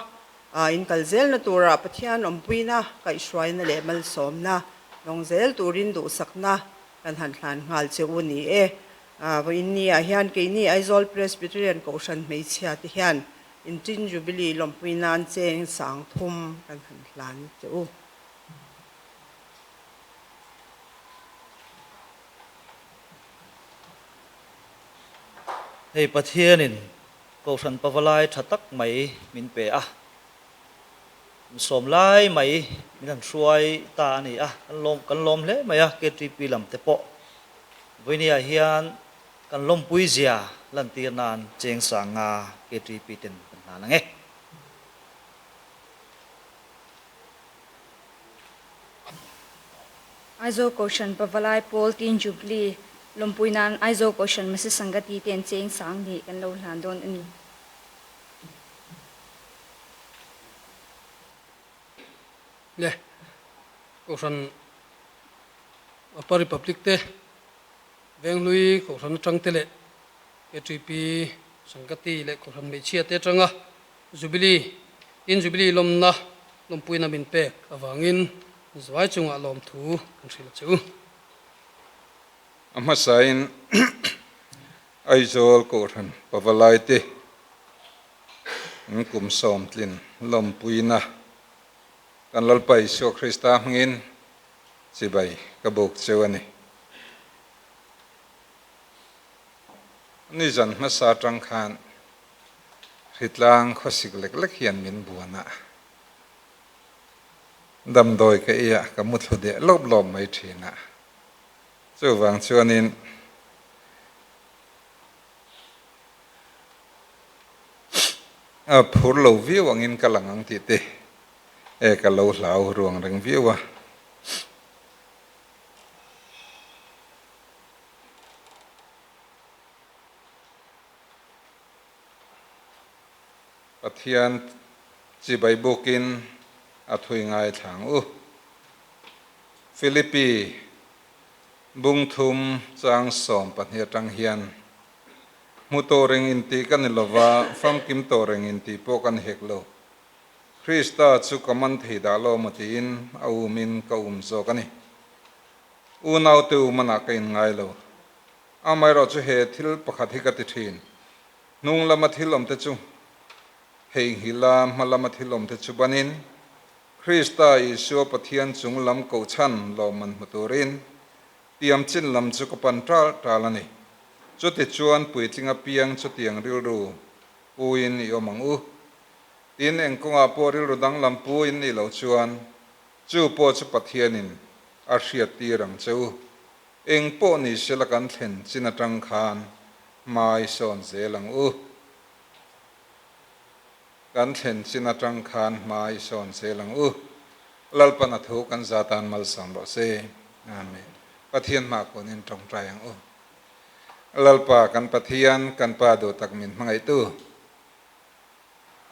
in kal zelna turah Pathian awmpuina, kaihhruaina leh malsawmna lawng zel turin duhsakna Kan han hlan nghal che u ni e. Vawiinni ah hian keini Aizawl Presbyterian Kohhran hmeichhia te hian In Tin Jubilee lawmpui nan cheng sang thum kan han hlan che u. Hei Pathianin Kohhran Pavalai tha tak mai min pe a, min sawm lai mai min han hruai ta a ni a, kan lawm kan lawm hle mai a, KTP lam te pawh vawinia hian kan lawmpui zia lantir nan cheng sanga KTP ten kan hlan ang e. Aizawl Kohhran Pavalai Pawl Teen Jubilee lawmpui nan Aizawl Kohhran Masi Sangati ten cheng sang hnih kan lo hlan dawn a ni. Le Kohhran Upper Republic te, Venghlui Kohhran atang te leh KTP Sangati leh Kohhran Hmeichhia te atanga Jubilee Teen Jubilee lawmna lawmpuina min pek avangin zuai chungah lawmthu kan hrilh a che u. A hmasain Aizawl Kohhran Pavalaite in kum sawmtlin lawmpuina kan Lalpa Isua Krista hmangin chibai ka buk cheu a ni. Nizan hmasa atang khan Hritlang khawsik lek lek hian min buan a, damdawi ka ei a, ka muthlu deh lawp lawp mai thin a. Chuvang chuanin a phur lo viau angin ka lang ang tih te e ka lo hlau ruang reng viau a. Pathian chibai bukin a thui ngai thlang u. Philippi bungthum chang 12 atang hian hmu tawh reng inti ka ni lova, famkim tawh reng inti pawh ka ni hek lo. Krista chu ka man thei dah lo maw tiin a umin ka um zawk a ni. Unaute umanah ka inngai lo. Amaherawh chu he thil pakhat hi ka ti thin. Hnung lama thil awmte chu theihnghilh a, hma lama thil awmte chu banin Krista Isua Pathian chung lam kohchhan lawmman hmu turin tiam chin lam chu ka pan tal tal a ni. Chutichuan puitling apiang chutiang rilru puin i awm ang u. Tin, eng kawngah pawh rilru danglam puin nih loh chuan chu pawh chu Pathianin a hriattir ang che u. Eng pawh ni sela kan thlen chin atang khan hmai sawn zel ang u. Kan thlen chin atang khan hmai sawn zel ang u. Lalpan a thu kan za tan malsawm rawh se. Amen. Pathian hma kunin tawngtai ang u. Lalpa kan Pathian, kan Pa duh tak min hmangaihtu.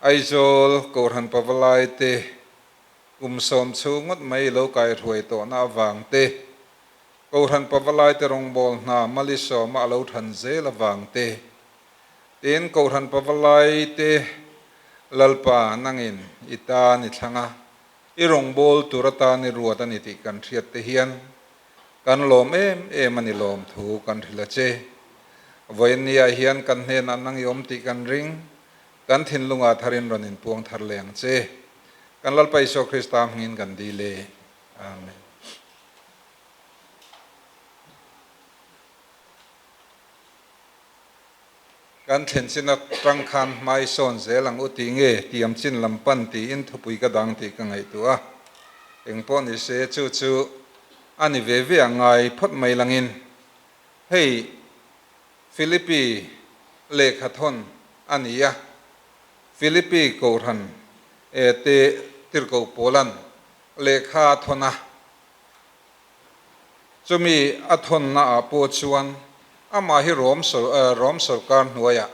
Aizawl Kohhran Pavalai te kum sawm chhung ngawt mai lo kaihruai tawhna avang te, Kohhran Pavalaite rawngbawl hna Malisawma a lo than zel avang te, tin Kohhran Pavalaite Lalpa nangin i tan i thlang a, i rawngbawl tur atan i ruat a ni tih kan hriat te hian kan lawm em em a ni lawm thu kan hrilh a che. Vawiinniah hian kan hnenah nang i awm tih kan ring, kan thinlungah tharin rawn inpuang thar leh ang che. Kan Lalpa Isua Krista hmingin kan dil e. Amen. Kan thlen chin atang khan hmai sawn zel ang u tih nge tiam chin lam pan tiin thupui ka dang tih ka ngaihtuah a. Engpawh ni se chu chu a ni ve ve ang ngai phawt mai langin hei Philippi lehkha thawn a ni a, Philippi Kohhran e te tirhkoh Paulan lehkha a thawn a. Chumi a thawnna ah pawh chuan amah hi Rom Rom sorkar hnuaiah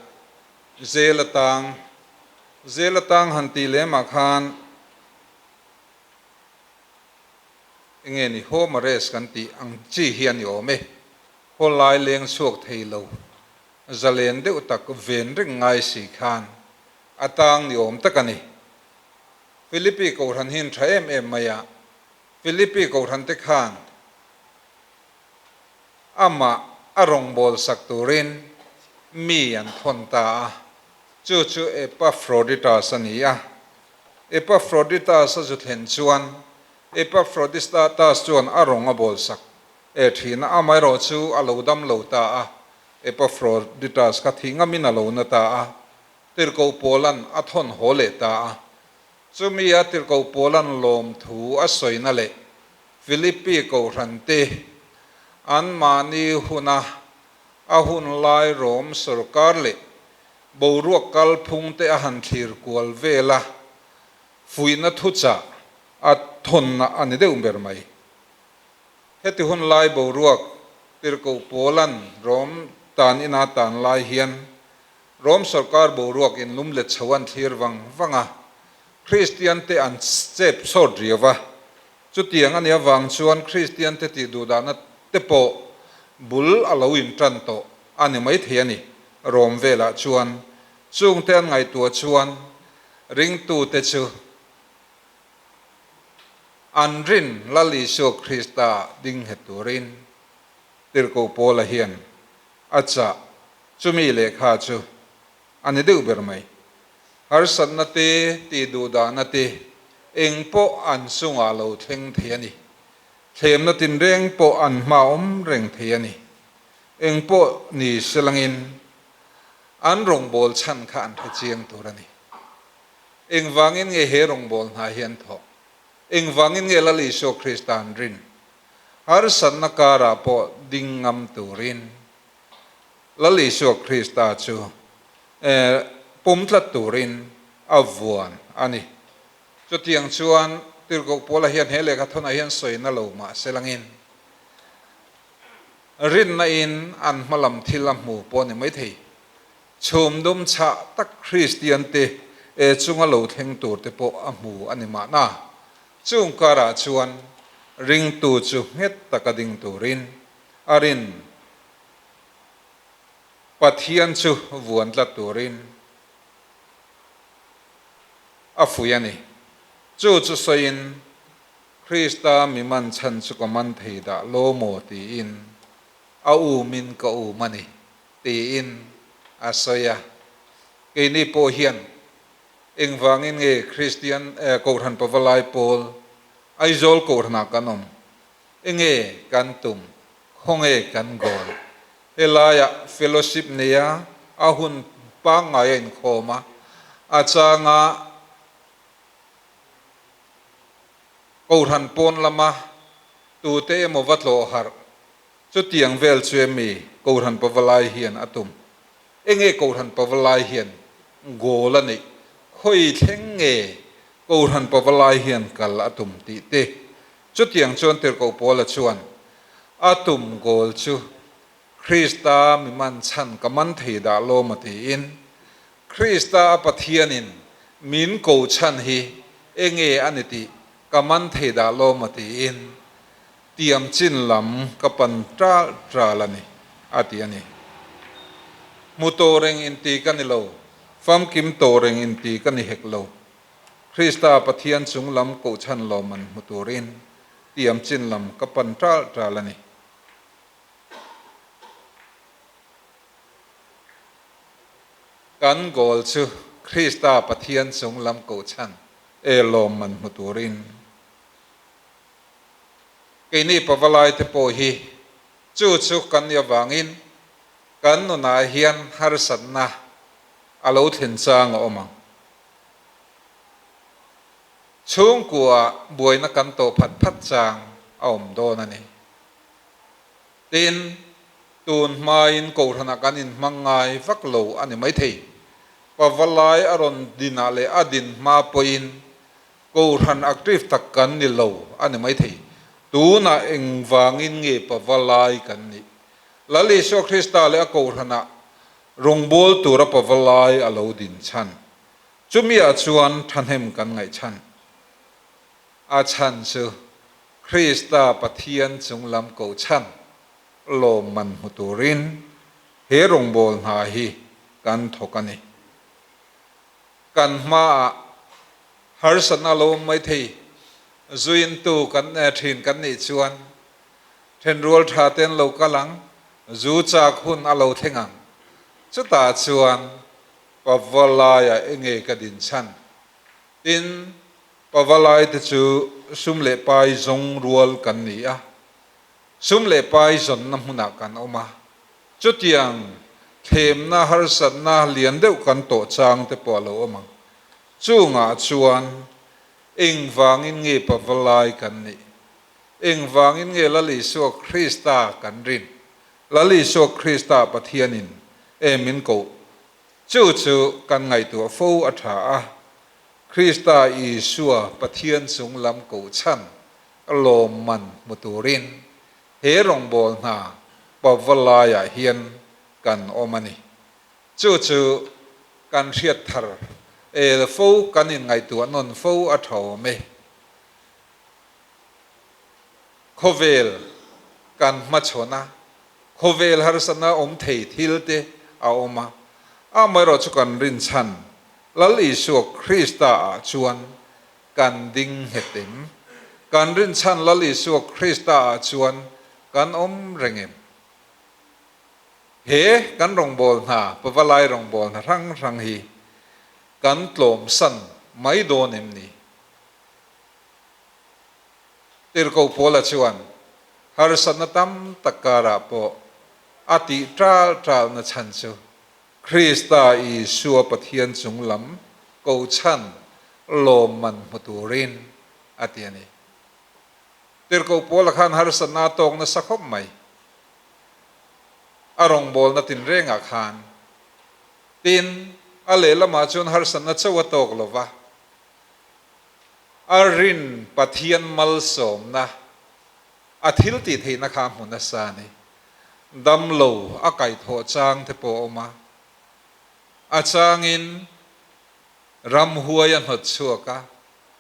jail a tang, jail a tang han tih lemah khan enge ni home arrest kan tih ang chi hi a ni awm e. Khawlai leng chhuak thei lo, zalen deuh tak ven reng ngai si khan a tang ni awm tak a ni. Philippi Kohhran hi an tha em em mai a, Philippi Kohhran te khan amah a rawngbawlsak turin mi an thawn ta a. Chu chu Epafroditas a ni a. Epafroditas a zu thlen chuan Epafroditas chuan a rawng a bawlsak e thin a, amaherawh chu a lo dam lo ta a. Epafroditas kha thih ngamin a lo na ta a, Tirhkoh Paula'n a thawn haw leh ta a. Chumi a Tirhkoh Paula'n lawmthu a sawina leh Philippi kohhran te anmahni huna a hun lai Rom sorkar leh boruak kalphung te a han thlir kual vel a, fuihna thuchah a thawnna a ni deuh ber mai. Heti hun lai boruak Tirhkoh Paula'n Rom tan ina tan lai hian Rom sorkar boruak inlum let chho an thlir vang vang a, Kristian te an chep sawt riau a. Chutiang a nih avang chuan Kristian te tih duhdahna te pawh bul a lo intan tawh a ni maithei a ni. Rom velah chuan chungte an ngaihtuah chuan ringtute chu an rin Lal Isua Krista ding nghet turin Tirhkoh Paula hian a chah. Chumi lehkha chu a ni deuh ber mai. Harsatna te, tih duhdahna te, eng pawh an chungah lo thleng thei a ni. Thlemna tinreng pawh an hma awm reng thei a ni. Eng pawh ni selangin an rawngbâwl chhan kha an hre chiang tur a ni. Engvangin nge he rawngbâwl hna hi an thawh? Engvangin nge Lal Isua Krista an rin? Harsatna karah pawh ding ngam turin Lal Isua Krista chu pum tlat turin a vuan a ni. Chutiang chuan Tirhkoh Paula hian he lehkha thawnah hian sawina lo mah se langin rinna in an hmalam thil a hmu pawh a ni maithei. Chhum dum chhah tak Kristian te chunga lo thleng tur te pawh a hmu a ni mahna. Chung karah chuan ringtu chu nghet taka ding turin a rin Pathian chu vuan tlat turin a fuih a ni. Chu chu sawiin, Krista mi man chhan chu ka man thei dah lo maw tiin a umin ka um a ni tiin a sawi a. Keini pawh hian engvangin nge Kristian Kohhran Pavalai Pawl Aizawl Kohhranah kan awm? Enge kan tum? Khawnge kan goal? Helaiah fellowship neia a hun pangngai a inkhawm a, a changa Kohhran pawn lama tute emaw va tlawh harh chutiang vel chu emi Kohhran Pavalai hian a tum? Enge Kohhran Pavalai hian goal a neih? Khawi thleng nge Kohhran Pavalai hian kal a tum tih te Chutiang chuan Tirhkoh Paula chuan, A tum goal chu Krista mi man chhan ka man thei dah lawm a tiin, Krista a Pathianin min ko chhan hi enge a ni tih ka man thei dah lawm a tiin, tiam chin lam ka pan ṭal ṭal a ni, a ti a ni. Hmu tawh reng inti ka ni lo, famkim tawh reng inti ka ni hek lo. Krista Pathian chung lam kohchhan lawm an hmu turin tiam chin lam ka pan ṭal ṭal a ni. Kan goal chu Krista Pathian chung lam kohchhan e lawm an hmu turin. Keini pavalai te pawh hi chu chu kan nih avangin kan nunah hian harsatna a lo thlen chang a awm ang. Chhungkua buaina kan tawh phat phat chang a awm dawn a ni. Tin, tun hmain Kohhranah kan inhmang ngai vak lo a ni maithei. Pavalai a rawn dinah leh a din hma pawhin Kohhran active tak kan ni lo a ni maithei. Tunah engvangin nge Pavalai kan nih? Lal Isua Krista leh a Kohhranah Rawngbâwl tura pavalai a lo din chhan. Chumiah chuan thahnem kan ngaih chhan. A chhan chu Krista Pathian chung lam ko chhan lawmman hmu turin he rawngbâwl hna hi kan thawk a ni. Kan hmaah harsatna lo awm mai thei. Zuintu kan thin kan nih chuan thenrual tha te an lo kal ang. Zu chak hun a lo thleng ang. Chutah chuan Pavalai ah enge ka din chhan? Tin, Pavalai te chu sum leh pai zawng rual kan ni a, sum leh pai zawnna hmunah kan awm a, chutiang thlemna harsatna lian deuh kan tawh chang te pawh a lo awm ang. Chungah chuan engvangin nge Pavalai kan nih? Engvangin nge Lal Isua Krista kan rin? Lal Isua Krista Pathianin e min koh? Chu chu kan ngaihtuah fo a tha a. Krista Isua Pathian chung lam koh chhan lawmman hmu turin he rawngbâwl hna pava laiah hian kan awm a ni. Chu chu kan hriat thar el fo kan inngaihtuah nawn fo a tha awm e. Khawvel kan hmachhawn a, khawvel harsatna awm thei thil te a awm a, amaherawh chu kan rinchhan Lal Isua Krista ah chuan kan ding nghet em? Kan rinchhan Lal Isua Krista ah chuan kan awm reng em? He kan rawngbâwl hna, Pavalai rawngbâwl hna hrang hrang hi kan tlawmsan mai dawn em ni? Tirhkoh Paula chuan harsatna tam tak karah pawh a tih ṭal ṭalna chhan chu Krista Isua Pathian chung lam kohchhan lawmman hmu turin a ti a ni. Tirhkoh Paula khan harsatna a tawk nasa khawp mai. A rawngbawlna tinrengah khan. Tin, a lehlamah chuan harsatna chauh a tawk lo va. A rin Pathian malsawmna a thil tih theihna kha a hmu nasa a ni. Damlo a kaihthawh chang te pawh a awm a, a changin ramhuai a hnawt chhuak a,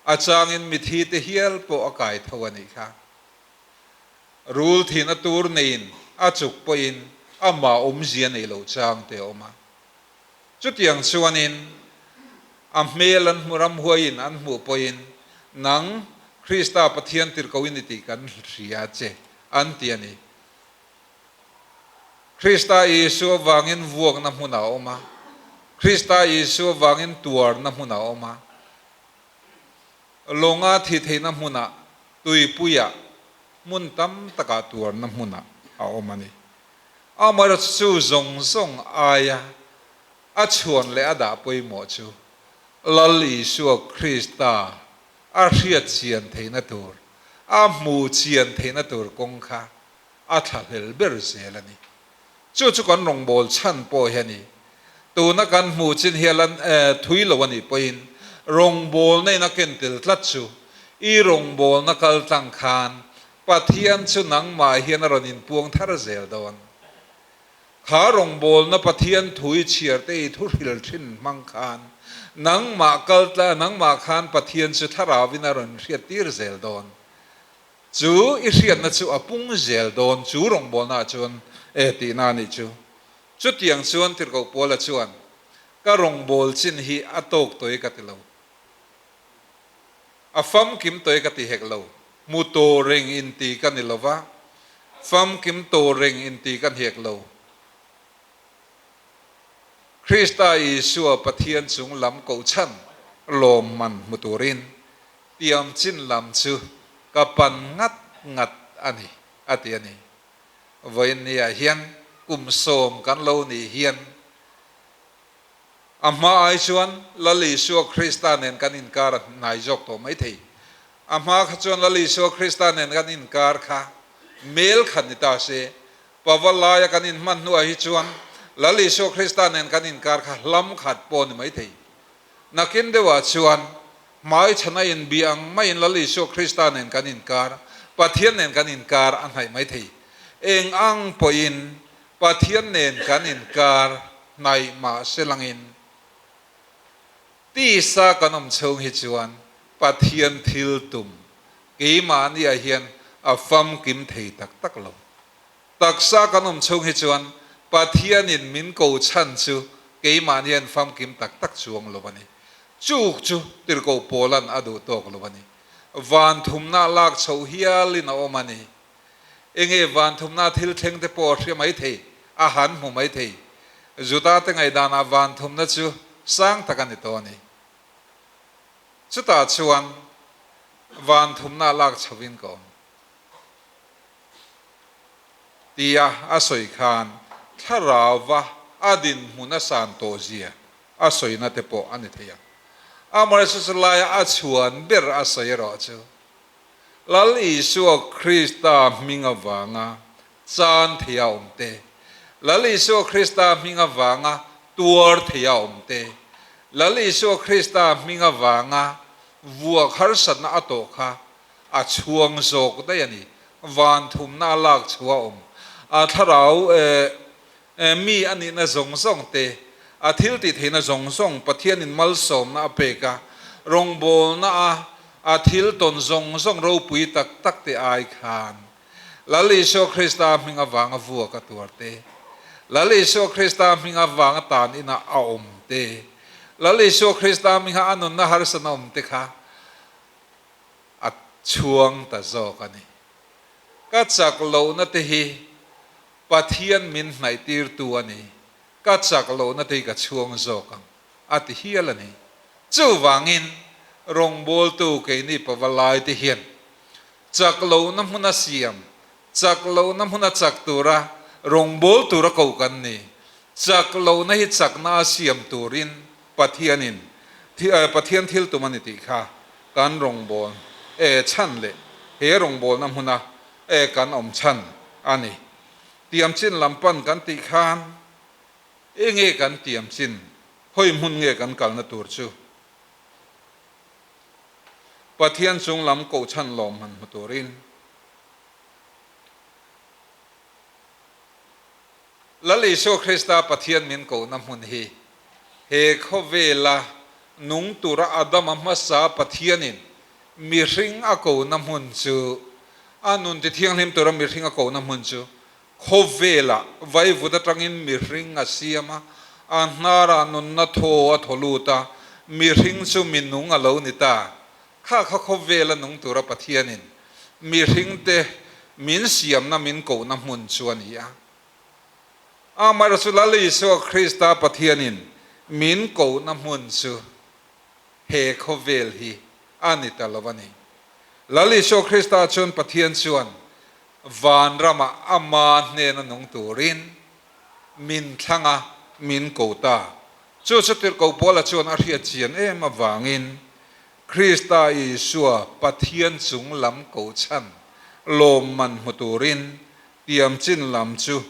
a changin mithi te hial pawh a kaitho a nih kha. Rul thihna tur neiin a chuk pawhin amah awmzia nei lo chang te a awm a. Chutiang chuanin a hmel an hmu ramhuaiin an hmuh pawhin, Nang, Krista Pathian tirhkoh i ni tih kan hria che, an ti a ni. Krista Isua vangin vuakna hmun a awm a, Krista Isua vangin tuarna hmun a awm a, lawnga thi theihna hmunah, tuipuiah, hmun tam takah tuarna hmunah a awm a ni. Amaherawhchu chu zawng zawng aia a chhuan leh a dah pawimawh chu Lal Isua Krista a hriat chian theihna tur, a hmuh chian theihna tur kawng kha a thlahlel ber zel a ni. Chu chu kan rawngbâwl chhan pawh hi a ni. Tuna kan hmuh chin hi a la thui lo a nih pawhin rawngbâwlna in a ken tel tlat chu i rawngbâwlna kal tlang khan Pathian chu nangmah hian a rawn inpuang thar zel dawn. Kha rawngbawlna Pathian thu i chhiar te i thu hril thin hmang khan nangmah kal tla nangmah khan Pathian chu thlarauin a rawn hriat tir zel dawn. Chu i hriatna chu a pung zel dawn chu rawngbawlna ah chuan e tihna a nih chu. Chutiang chuan Tirhkoh Paula chuan ka rawngbâwl chin hi a tawk tawih ka ti lo. A famkim tawih ka ti hek lo. Hmu tur reng inti ka ni lo va, famkim tur reng inti ka hniak lo. Krista Isua Pathian chung lam kohchhan lawmman hmu turin tiam chin lam chu ka pan ngat ngat a ni, a ti a ni. Vawiin niah hian kum sawm kan lo nih hian A hma ai chuan Lal Isua Krista nen kan inkar a hnai zawk tawh mai thei. A hma kha chuan Lal Isua Krista nen kan inkar kha mel khat ni ta se, pava laia kan inhman hnuah hi chuan Lal Isua Krista nen kan inkar kha hlam khat pawh ni mai thei. Nakin deuhah chuan hmai chhana inbih ang maiin Lal Isua Krista nen kan inkar, Pathian nen kan inkar a hnaih mai thei. Eng ang pawhin Pathian nen kan inkar hnaih mah se langin tisa kan awm chhung hi chuan Pathian thil tum keimahniah hian a famkim thei tak tak lo. Taksa kan awm chhung hi chuan Pathianin min ko chhan chu keimahni hian famkim tak tak chuang lo a ni. Chuk chu tirhkoh Paula'n a duh tawk lo a ni. Van thumna lak chhoh hialin a awm a ni. Enge van thumna thil thleng te pawh a hria mai thei, a han hmu mai thei. Juda te ngaihdanah van thumna chu sang tak a ni tawh a ni. Chutah chuan van thumna lak chhovin ka awm. Tia a sawi khan thlarauva a dinhmun a san tawh zia a sawina te pawh a ni thei ang. Amaherawhchu laia a chhuan ber a sawi erawh chu Lal Isua Krista hming avanga chan theia awm te, Lal Isua Krista hming avanga tuar theia awm te, Lal Isua Krista hming avanga vuak harsatna a tawh kha a chhuang zawk daih a ni. Van thumna a lak chhuah awm. A thlarau mi a nihna zawng zawng te, a thil tih theihna zawng zawng Pathianin malsawmna a pek a, rawngbawlna a a thil tawn zawng zawng ropui tak tak te ai khan Lal Isua Krista hming avanga vuak a tuar te, Lal Isua Krista hming avanga tan inah a awm te, Lal Isua Krista hminga a nunna harsatna awm te kha a chhuang ta zawk a ni. Ka chak lohna te hi Pathian min hnaihtirtu a ni, ka chak lohna te hi ka chhuang zawk ang, a ti hial a ni. Chuvangin, rawngbawltu keini pavalai te hian chak lohna hmuna siam, chak lohna hmuna chak tura rawngbâwl tura ko kan ni. Chak lohna hi chakna a siam turin Pathianin Pathian thil tum a ni tih kha kan rawngbâwl e chhan leh he rawngbâwlna hmuna e kan awm chhan a ni. Tiam chin lam pan kan tih khan enge kan tiam chin, hawi hmun nge kan kalna tur chu? Pathian chung lam koh chhan lawm han hmu turin Lal Isua Krista Pathian min kohna hmun hi he khawvela nung tura Adama hmasa Pathianin mihring a kohna hmun chu, a nun ti thianghlim tura mihring a kohna hmun chu khawvelah vaivut atangin mihring a siam a, a hnarah nunna thaw a thaw lut a, mihring chu mi nung a lo ni ta. Kha kha khawvela nung tura Pathianin mihringte min siamna min kohna hmun chu a ni a. Amaherawhchu Lal Isua Krista Pathianin min kohna hmun chu he khawvel hi a ni ta lo a ni. Lal Isua Krista chuan Pathian chuan van ramah ama hnena nung turin min thlang a, min ko ta. Chu chu Tirhkoh Paula chuan a hriat chian em avangin Krista Isua Pathian chung lam ko chhan lawmman hmu turin tiam chin lam chu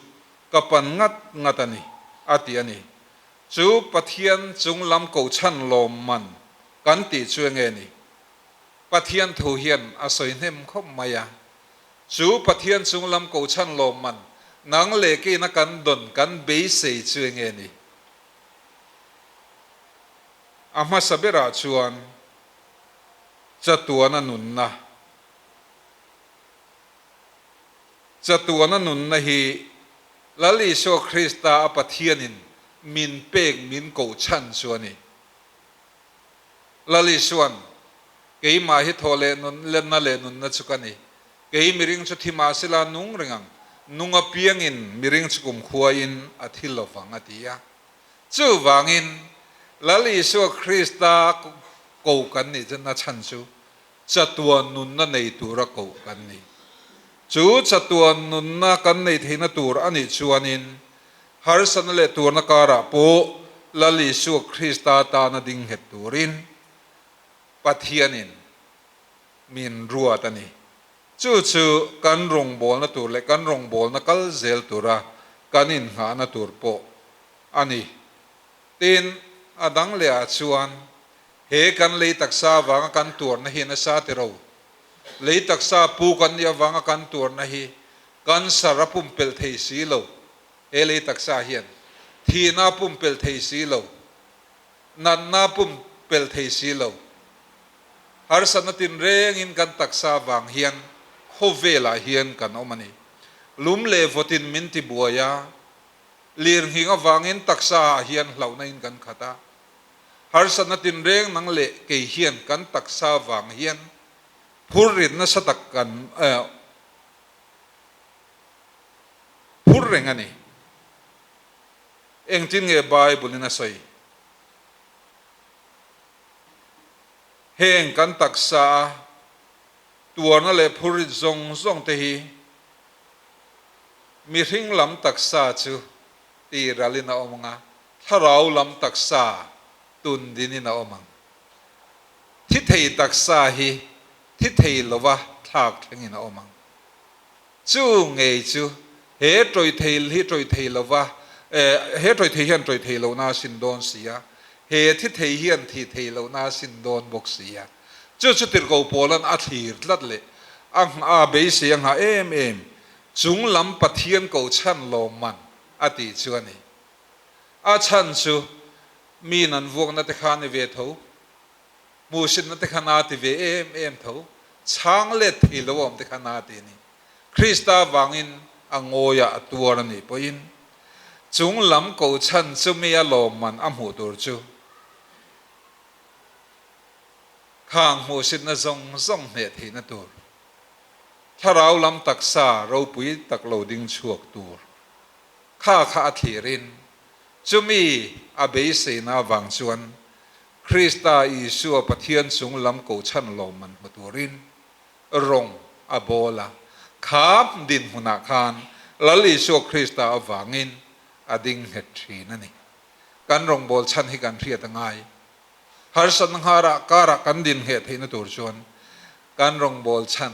ka pan ngat ngat a ni, a ti a ni. Chu Pathian chung lam ko chhan lawmman kan tih chu enge ni? Pathian thu hian a sawi hnem khawp mai a. Chu Pathian chung lam ko chhan lawmman nang leh keina kan dawn kan beisei chu enge ni? A hmasa berah chuan chatuana nunna, chatuana nunna hi Lal Isua Krista a Pathianin min pek min koh chhan chu a ni. Lal Isua'n, Keimah hi thaw leh nun lenna leh nunna chu ka ni. Kei miring chu thi mahsela nung reng ang, nung apiangin miring chu kumkhuain a thi lovang a ti a. Chuvangin, Lal Isua Krista ko kan nih chu na chhan chu chatuan nunna nei tura koh kan ni. Chu chatuan nunna kan nei theihna tur a nih chuanin harsatna leh turna karah pawh Lal Isua Krista tana ding nghet turin Pathianin min ruat a ni. Chu chu kan rawngbawlna tur leh kan rawngbawlna kal zel tura kan innghahna tur pawh a ni. Tin, a dang lehah chuan He kan lei taksa avanga kan tuarna hi nasa ti ro. Lei taksa pu kan nih avanga kan tuarna hi cancer a pumpelh thei si lo. He lei taksa hian thihna a pumpelh thei si lo. Natna a pumpelh thei si lo. Harsatna tinrengin kan taksa avang hian khawvelah hian kan awm a ni. Lum leh vawtin min ti buai a, lirnghing avangin taksa ah hian hlauhna in kan khat a. Harsatna tinreng nang leh kei hian kan taksa vang hian phur rit nasa tak kan phur reng a ni. Engtin nge Bible in a sawi? Heng kan taksa a tuarna leh phurrit zawng zawng te hi mihring lam taksa chu ti ralin a awm ang a, thlarau lam taksa tun dinin a awm ang. Thi thei taksa hi thi thei lova thlak thlengin a awm ang. Chu ngei chu he tawih thei hi tawih thei lova, he tawih thei hian tawih thei lohna a sin dawn si a, he thi thei hian thi thei lohna a sin dawn bawk si a. Chu chu tirhkoh pawlan a thlir tlat leh a a beisei a nghah em em chung lam Pathian koh chhan lawmman a tih chu a ni. A chhan chu mi nan vuakna te kha a ni ve tho. Hmuhsitna te kha na ti ve em em tho, chhang let thei lo awm te kha na ti a ni. Krista vangin a ngawiah a tuar a nih pawhin chung lam ko chhan chumi a lawmman a hmuh tur chu khang hmuhsitna zawng zawng hneh theihna tur, thlarau lam taksa ropui tak lo ding chhuak tur kha kha a thlirin chumi a beiseina avang chuan Krista Isua Pathian chung lam ko chhan lawmman hmu turin rawng a bawl a, kha dinhmunah khan Lal Isua Krista avangin a ding nghet thin a ni. Kan rawngbâwl chhan hi kan hriat a ngai. Harsatna ngharah karah kan din ngheh theihna tur chuan kan rawngbâwl chhan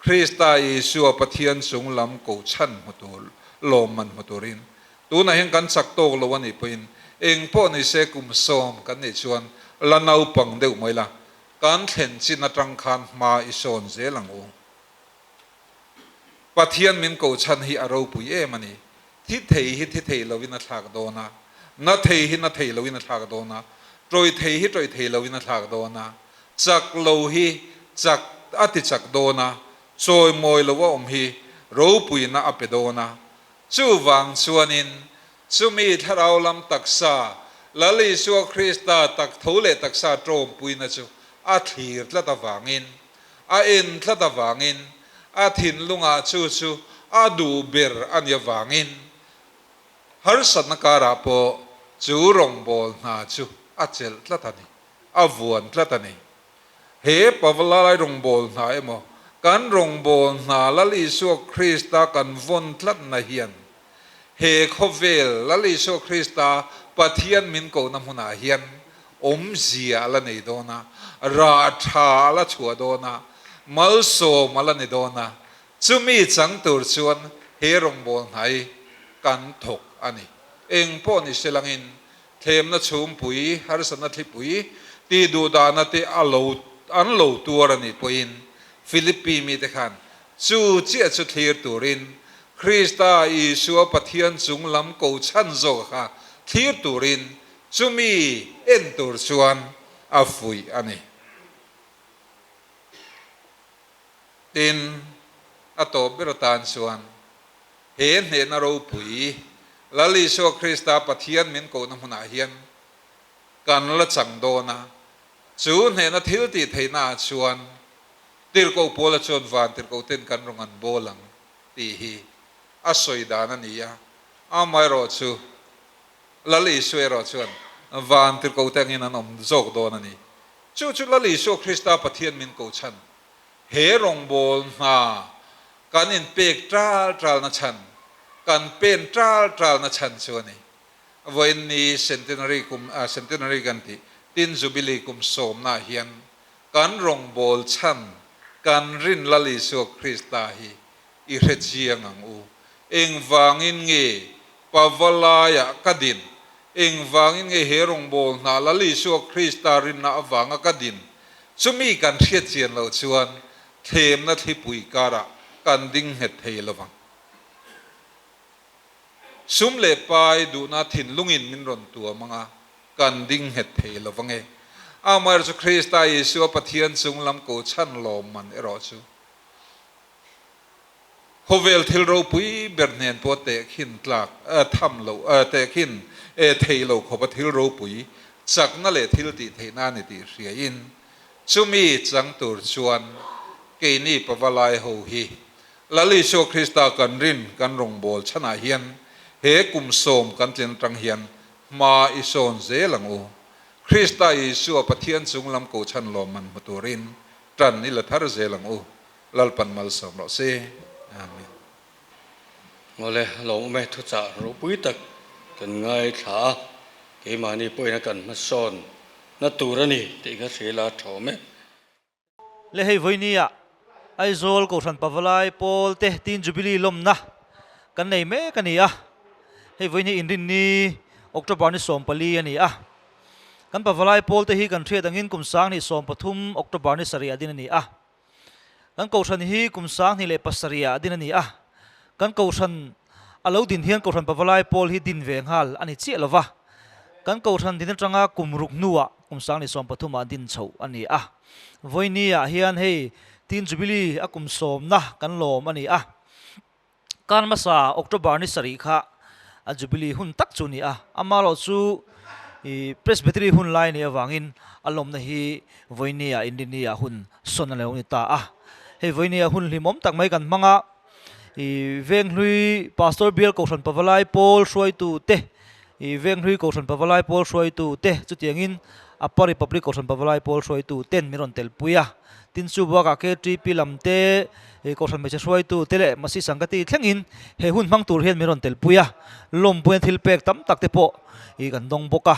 Krista Isua Pathian chung lam ko chhan hmu tur, lawmman hmu turin tunah hian kan chak tawk lo a nih pawhin eng pawh ni se kum sawm kan nih chuan la naupang deuh mai la, kan thlen chin atang khan hma i sawn zel ang u. Pathian min ko chhan hi a ropui em a ni. Thi thei hi thi thei lovin a thlak dawn a, na thei hi na thei lovin a thlak dawn a, tawih thei hi tawih thei lovin a thlak dawn a, chak lo hi chak a ti chak dawn a, chawimawi lo a awm hi ropuina a pe dawn a. Chuvang chuanin chumi thlarau lam taksa, Lal Isua Krista tak tho leh taksa tawmpuina chu a thlir tlat avangin, a en tlat avangin, a thinlungah chu chu a duh ber a ni avangin harsatna karah pawh chu rawngbâwl hna chu a chelh tlat a ni. A vuan tlat a ni. He Pavalai rawngbâwl hna emaw, kan rawngbâwl hna Lal Isua Krista kan vawn tlatna hian he khawvel Lal Isua Krista Pathian min kohna hmunah hian awmzia a la nei dawn a, rah tha a la chhuah dawn a, malsawm a la ni dawn a, chumi chang tur chuan he rawngbâwl hna hi kan thawk a ni. Eng pawh ni se langin Thlemna chhungpui, harsatna thlipui tih duh dahna te a lo an lo tuar a nih pawhin Philippi mite khan chu chiah chu thlir turin Krista Isua Pathian chung lam ko chhan zawk kha thlir turin chumi en tur chuan a fuih a ni. Tin, a tawp ber atan chuan He hnehna ropui, Lal Isua Krista Pathian min kohna hmunah hian kan la chang dawn a. Chu hnehna thil tih theihnaah chuan Tirhkoh Paula chuan van tirhkoh ten kan rawn an bawl ang tih hi a sawi dan a ni a. Amaherawh chu Lal Isua erawh chuan van tirhkoh te angin an awm zawk dawn a ni. Chu chu Lal Isua Krista Pathian min koh chhan He rawngbâwl hna kan inpêk ṭâl ṭâlna chhan, kan pen ṭâl ṭâlna chhan chu a ni. Vawiin ni Centenary kum, Centenary kan tih, tin Jubilee kum sawmnaah hian kan rawngbâwl chhan, kan rin Lal Isua Krista hi i hre chiang ang u. Engvângin nge Pavalaiah ka din? Engvângin nge he rawngbâwl hna Lal Isua Krista rinna avânga ka din? Chumi kan hriat chian loh chuan thlemna thlipui karah kan ding nghet thei lo vang. Sum leh pai duhna thinlungin min rawn tuam anga kan ding nghet thei lo vang e. Amaherawhchu Krista Isua Pathian chung lam ko chhan lawmman erawh chu khawvel thil ropui ber hnen pawh tehkhin tlak tham loh tehkhin thei lo khawpa thil ropui chakna leh thil tih theihna a ni tih hriain chumi chang tur chuan keini pavalai ho hi Lal Isua Krista kan rin kan rawngbâwl chhanah hian he kum sawm kan tlin atang hian hma i sawn zel ang u. Krista Isua Pathian chung lam ko chhan lawmman hmu turin tan i la thar zel ang u. Lalpan malsawm rawh se. Amen. Awle, lawmawm e, thuchah ropui tak kan ngaithla a, keimahni pawhin a kan hmasawn na tur a ni tih ka hria la thawm e. Le hei vawinia Aizawl Kohhran Pavalai Pawl te Teen Jubilee lawmna kan nei mek a ni a, hei vawinia inrinni October ni 14 a ni a. Kan Pavalai Pawl te hi kan hriat angin kum 2013 October ni 7 ah din a ni a. Kan Kohhran hi kum 2007 ah din a ni a, kan Kohhran a lo din hian Kohhran Pavalai Pawl hi din ve nghal a ni chiah lo va, kan Kohhran din atanga kum ruk hnuah kum 2013 ah din chhoh a ni a. Vawiini ah hian hei Teen Jubilee a kum sawmna kan lawm a ni a, kar hmasa October ni 7 kha a Jubilee hun tak chu a ni a, amaherawh chu Presbytery hun lai nih avangin a lawmna hi vawiini-ah Inrinni-ah hun sawn a lo ni ta a. Hei vawiini-ah hun hlimawm tak mai kan hmang a, Venghlui Pastor Bial Kohhran Pavalai Pawl hruaitu te, Venghlui Kohhran Pavalai Pawl hruaitu te chutiangin Upper Republic Kohhran Pavalai Pawl hruaitu ten min rawn telpui a. Tin chu bakah KTP lam te, Kohhran hmeichhe hruaitu te leh Masi Sangati thlengin he hun hmang tur hian min rawn telpui a. Lawmpuina thil pek tam tak te pawh i kan dawng bawk a,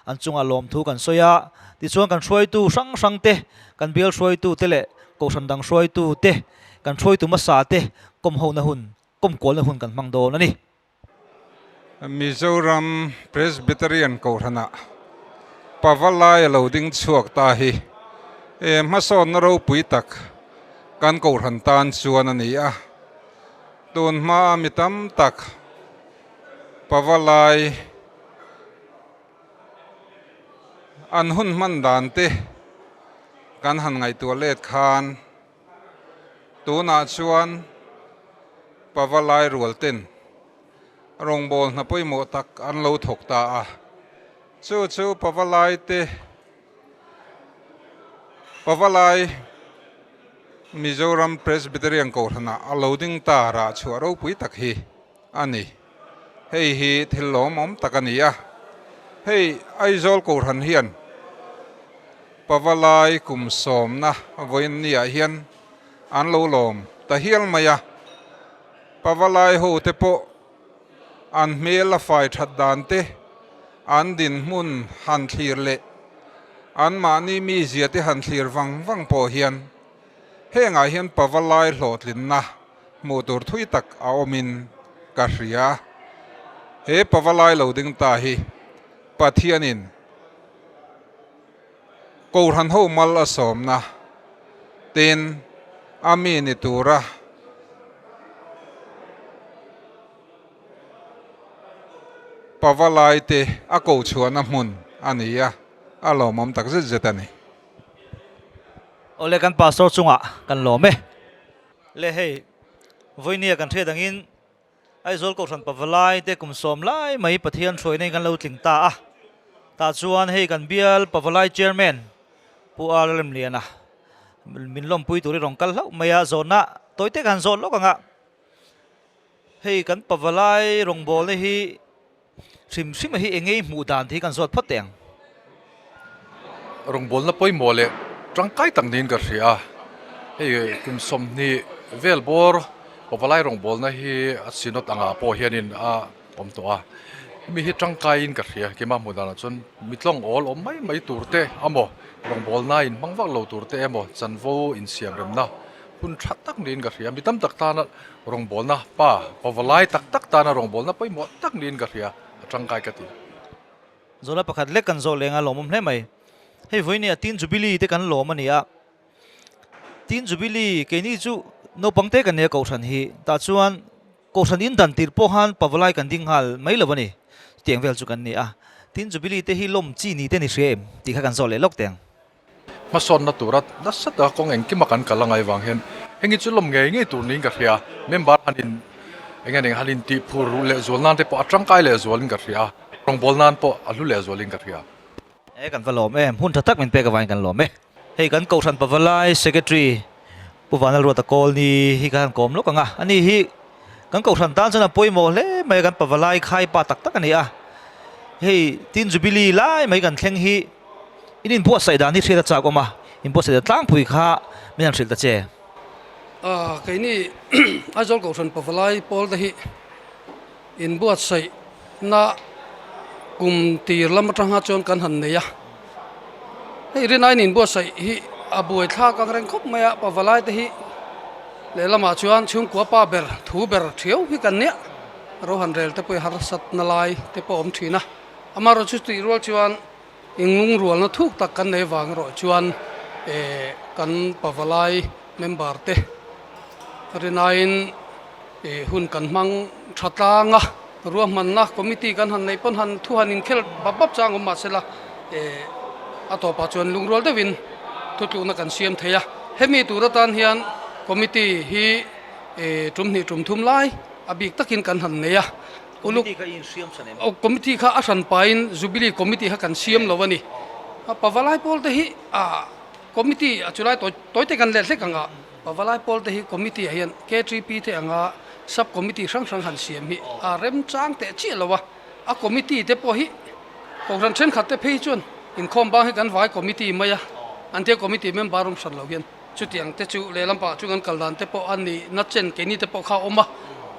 an chungah lawmthu kan sawi a. Tichuan kan hruaitu hrang hrang te, kan bial hruaitu te leh Kohhran dang hruaitu te, kan hruaitu hmasa te kawmhona hun, kawmkualna hun kan hmang dawn a ni. Mizoram Presbyterian Kohhranah Pavalai a lo ding chhuak ta hi e hmasawnna ropui tak kan Kohhran tan chuan a ni a. Tun hmaa mi tam tak Pavalai an hun hman dan te kan han ngaihtuah let khan Tunah chuan Pavalai rualten rawngbâwl hna pawimawh tak an lo thawk ta a, chu chu Pavalaite Pavalai Mizoram Presbyterian Kohhranah a lo ding ta rah chhuah ropui tak hi a ni. Hei hi thil lawmawm tak a ni a, hei Aizawl Kohhran hian Pavalai kum sawmna vawiin niah hian an lo lawm ta hial mai a, Pavalai ho te pawh an hmel a fai that dan te, an dinhmun han thlir leh anmahni mizia te han thlir vang vang pawh hian hengah hian Pavalai hlawhtlinna hmuh tur thui tak a awmin ka hria. He Pavalai lo ding ta hi Pathianin Kohhran ho mal a sawmna tin a mi ni tura Pavalai te a ko chhuahna hmun a ni a, a lawmawm tak zet zet a ni. Awle kan pastor chungah kan lawm e. Le hei, vawinia kan hriat angin Aizawl Kohhran Pavalai te kum 10 lai mai Pathian hruaina in kan lo tling ta a, tah chuan hei kan bial Pavalai Chairman Pu R Remliana min lawmpui tur i rawn kal hlauh mai a, zawhna tawi te kan zawh lawk ang a, hei kan Pavalai rawngbawlna hi hrim hrim a hi eng nge i hmuh dan tih hi kan zawt phawt teh ang. Rawngbawlna pawimawh leh tangkai tak niin ka hria a, hei kum 20 vel bawr Pavalai rawngbawlna hi a synod angah pawh hianin a awm tawh a, hemi hi tangkaiin ka hria keimah hmuh danah chuan mitlawng awl awm mai mai tur te emaw rawngbawlna inhmang vak lo tur te emaw chanvo insiam remna hun tha tak niin ka hria, mi tam tak tana Rawngbawlna pa, pavalai tak tak tana rawngbawlna pawimawh tak niin ka hria, a tangkai ka ti. Zawhna pakhat lek kan zawh leng a lawmawm hle mai. Hei vawiin a Teen Jubilee te kan lawm a ni a. Teen Jubilee keini chu naupang te kan nei a Kohhran hi. Tah chuan Kohhran in dan tirh pawh khan pavalai kan ding nghal mai lo a ni. Chutiang vel chu kan ni a. Teen Jubilee te hi lawm chi ni te ni hria em tih kha kan zawh leh lawk teh ang. Hmasawnna tura nasa taka kawng engkima kan kal a ngai vang hian heng hi chu lawm ngei ngei tur niin ka hria. Member han in eng nge han in tih phur ruh leh zual nan te pawh a tangkai leh zualin ka hria a, rawngbâwl nan pawh a hlu leh zualin ka hria. E kan va lawm em, hun tha tak min pek avangin kan lawm e. Hei kan Kohhran Pavalai Secretary Pu Vanlalruata Kawlni hi ka han kawm lawk ang a, ani hi kan Kohhran tan chuan a pawimawh hle mai a, kan Pavalai khai pa tak tak a ni a. Hei Teen Jubilee lai mai kan thleng hi. In inbuatsaih dan hi hriat a chak awm a, inbuatsaih dan tlangpui kha min han hrilh ta che. A, keini Aizawl Kohhran Pavalai pawl te hi inbuatsaihna kum tir lam atanga chuan kan han nei a. Hei rinaiin inbuatsaih hi a buaithlak ang reng khawp mai a, Pavalai te hi lehlamah chuan chhungkua pa ber thu ber thiau hi kan nia, Rohan rel te pawh hi harsatna lai te pawh a awm thin a. Amaherawhchu tih rual chuan Inlungrualna thuk tak kan nei vang erawh chuan kan pavalai member te rinaiin hun kan hmang tha tlang a, ruahmanna committee kan han neih pawn han thu han inkhel bap bap chang awm mahsela a tawpah chuan lungrual deuhin thutluhna kan siam thei a. Hemi tur atan hian committee hi tum hnih tum thum lai a bik takin kan han nei a. Uluk committee kha a hran pahin Jubilee committee kha kan siam lo a ni. Pavalai pawl te hi a committee a chulai tawi tawi te kan let hlek ang a, Pavalai pawl te hi committee ah hian KTP te anga sub committee hrang hrang han siam hi a remchang teh chiah lo a, a committee te pawh hi Kohhran thenkhat te phei chuan inkhawm bang hi kan vai committee mai a, an tia committee member awm hran lo hian. Chutiang te chu lehlam pah chu kan kal dan te pawh a nih na chen keini te pawh kha a awm a,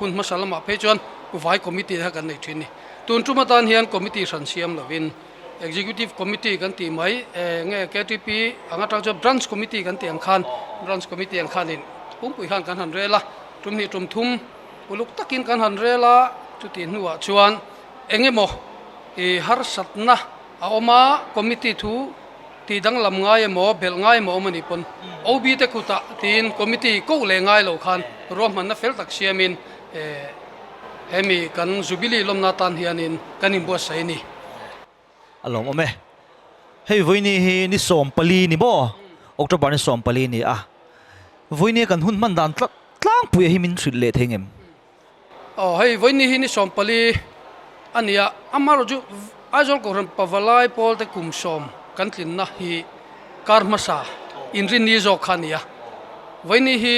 hun hmasa lamah phei chuan vai committee te kha kan nei thin a ni. Tun tum atan hian committee hran siam lovin executive committee kan tih mai nge ktp ang atang chuan branch committee kan tih ang khan branch committee ang khanin pumpui khan kan han rel a, tum hnih tum thum uluk takin kan han rel a, chutih hnuah chuan eng emaw ih harsatna a awm a, committee thu Tih danglam ngai emaw, belh ngai emaw awm a nih pawn OB te kutah tiin committee koh leh ngai lo khan ruahmanna fel tak siamin hemi kan Jubilee lawmna atan hianin kan inbuatsaih a ni. A lawmawm e. Hei vawiini hi ni 14 ni maw? October ni 14 ni a. Vawiini kan hun hman dan tlangpui hi min hrilh leh thei ngem? Aw hei vawiini hi ni 14 a ni a, amaherawh chu Aizawl Kohhran Pavalai pawl te kum 10 kan tlinna hi kar hmasa inrinni zawk kha a ni a, vawiini hi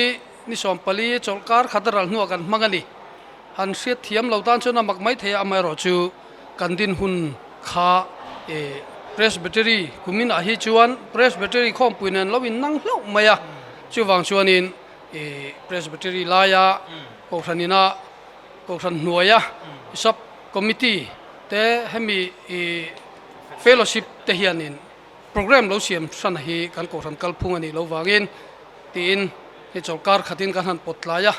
ni 14 chawlh kar khat a ral hnuah kan hmang a ni. Han hriat thiam lo tan chuan a mak mai thei a, amaherawh chu kan din hun kha Presbytery kuminah hi chuan Presbytery khawmpui nen lo innang hlauh mai a, chuvang chuanin I Presbytery laia Kohhran ina Kohhran hnuaia Sub Committee te hemi i Fellowship te hianin program lo siam hran hi kan Kohhran kalphung a nih loh vangin tiin hei chawlhkar khatin kan han pawt tlai a,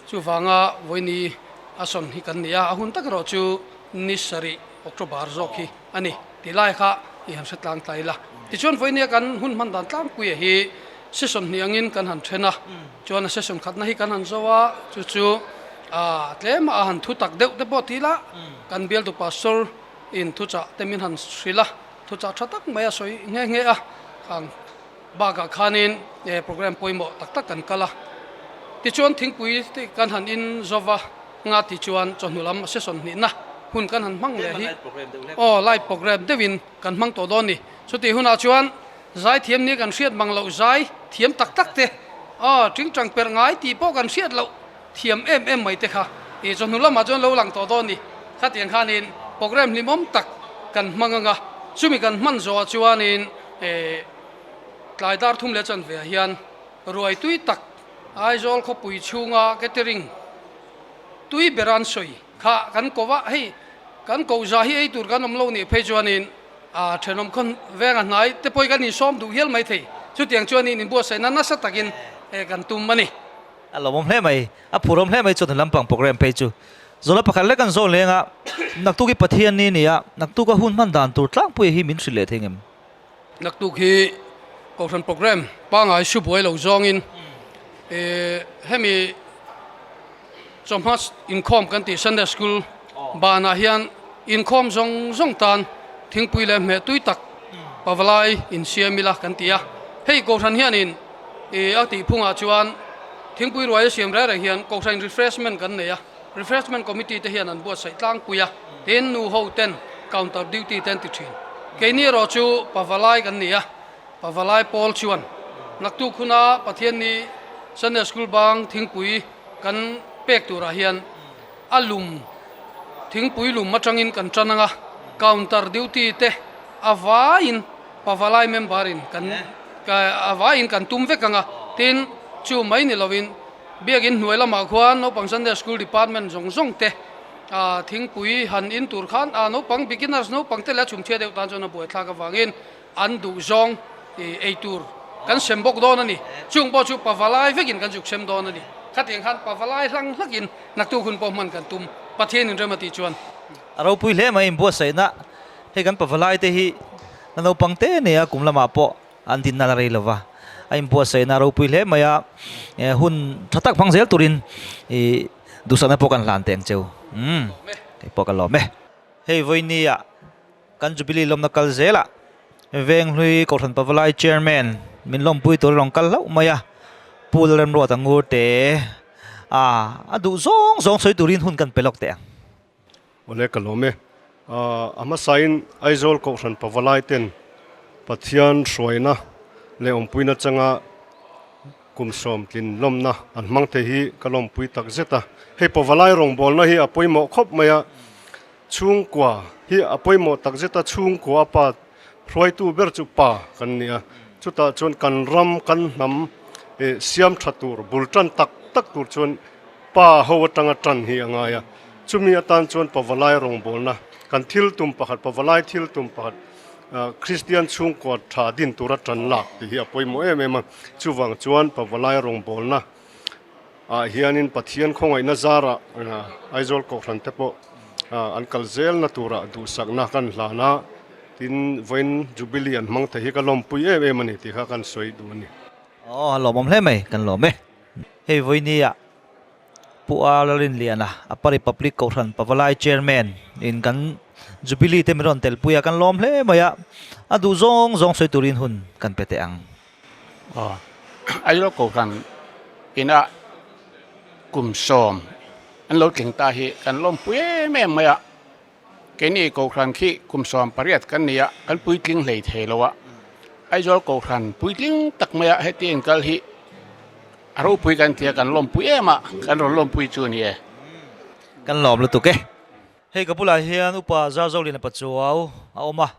chuvanga vawiini a sawn hi kan ni a, a hun tak erawh chu ni sarih October zawk hi a ni tih lai kha i han hre tlang ta ila. Tichuan vawinia kan hun hman dan tlangpuia hi session hnih angin kan han then a, chuan a session khatna hi kan han zo a, chu chu tlema a han thu tak deuh te pawh ti ila kan bialtu pastor in thuchah te min han hrilh a, thuchah tha tak mai a sawi nghe nghe a, khang bakah khanin program pawimawh tak tak kan kal a. Tichuan thingpui te kan han in zo va. Nga ti chuan chawhnu lam session hnihna hun kan han hmang leh hi aw live program deuhin kan hmang tawh dawn ni. Chutih hunah chuan zai thiam nia kan hriat mang loh zai thiam tak tak te aw tingtang perh ngai tih pawh kan hriat loh thiam em em mai te kha ih chawhnu lamah chuan lo lang tawh dawn ni. Khatiang khanin program hlimawm tak kan hmang anga chumi kan hman zawhah chuanin eh tlai dar thum leh chanve ah hian ruai tui tak Aizawl khawpui chhunga catering tui ber an sawi kha kan ko va, hei kan koh za hi ei tur kan awm lo nih phei chuanin a thenawm khaw venga hnai te pawh hi kan insawm duh hial mai thei, chutiang chuanin inbuatsaihna nasa takin kan tum a ni. A lawmawm hle mai, a phurawm hle mai chuan lampang program phei chu Zawla pakhat lek an zawh leng a, naktuk hi Pathian ni a ni a, naktuk a hun hman dan tur tlangpui hi min hrilh leh thei ngem? Naktuk hi Kohhran program pangai su buai lo zawngin hemi chawhma inkhawm kan tih Sunday School banah hian inkhawm zawng zawng tan thingpui leh hmeh tui tak pavalai insiam ila kan ti a. Hei Kohhran hianin a tih phungah chuan thingpui ruai a siam reng reng hian Kohhran refreshment kan nei a, Refreshment Committee te hian an buatsaih tlangpui a, tin nu ho ten counter duty te an ti thin. Keini erawh chu Pavalai kan ni a, Pavalai pawl chuan naktuk huna Pathianni Sunday School bang thingpui kan pek turah hian a lum thingpui lum atangin kan tan ang a, counter duty te a vaiin. Pavalai member in kan a vaiin kan tum vek ang a, tin chu mai ni lovin Biakin hnuai lamah khuan naupang Sunday School Department zawng zawng te thingpui han in tur khan naupang beginners naupang te leh a chhumchhia deuh tan chuan a buaithlak avangin an duh zawng ei tur kan sem bawk dawn a ni. Chung pawh chu pavalai vekin kan zuk sem dawn a ni. Khatiang khan pavalai hlang hlakin naktuk hun pawh hman kan tum Pathianin rem a tih chuan. A ropui hle mai inbuatsaihna hei kan pavalai te hi na naupang te nia kum lamah pawh an dinna la rei lova a inbuatsaihna a ropui hle mai a hun tha tak hmang zel turin ih duhsakna pawh kan hlan teh ang cheu umm kei pawh ka lawm e. Hei vawinia kan Jubilee lawmna kal zelah Venghlui Kohhran Pavalai Chairman min lawmpui tur a rawn kal hlauh mai a, Pu Lalremruata Ngur te a a duh zawng zawng sawi turin hun kan pe lawk teh ang. Awle ka lawm e. A hmasain Aizawl Kohhran Pavalai ten Pathian hruaina leh awmpuina changa kum sawmtlin lawmna an hmang thei hi ka lawmpui tak zet a. Hei Pavalai rawngbawlna hi a pawimawh khawp mai a, chhungkua hi a pawimawh tak zet a, chhungkua a pa hruaitu ber chu pa kan ni a, chutah chuan kan ram kan hnam siam tha tur bul tan tak tak tur chuan Pa ho atanga tan hi a ngai a, chumi atan chuan Pavalai rawngbawlna kan thil tum pakhat, Pavalai thil tum pakhat, Kristian chhungkua tha din tura tan lak tih hi a pawimawh em em a. Chuvang chuan Pavalai rawngbawlna ah hianin Pathian khawngaihna zarah Aizawl Kohhran te pawh an kal zelna turah duhsakna kan hlan a, tin vawiin Jubilee an hmang thei hi ka lawmpui em em a ni tih kha kan sawi duh a ni. Aw a lawmawm hle mai, kan lawm e. Hei vawinia Pu A Lalrinliana, Upper Republic Kohhran Pavalai Chairman in kan Jubilee te min rawn telpui a, kan lawm hle mai a, a duh zawng zawng sawi turin hun kan pe teh ang. Aw, Aizawl Kohhran ina kum sawm an lo tling ta hi kan lawmpui em em mai a, keini Kohhran khi kum 18 kan ni a, kan puitling hlei thei lo a, Aizawl Kohhran puitling tak mai a heti inkal hi A ropui kan tia kan lawmpui em a, kan rawn lawmpui chu a ni e. Kan lawm lutuk e. Hei ka bulah hian Upa Zarzoliana Pachuau a awm a,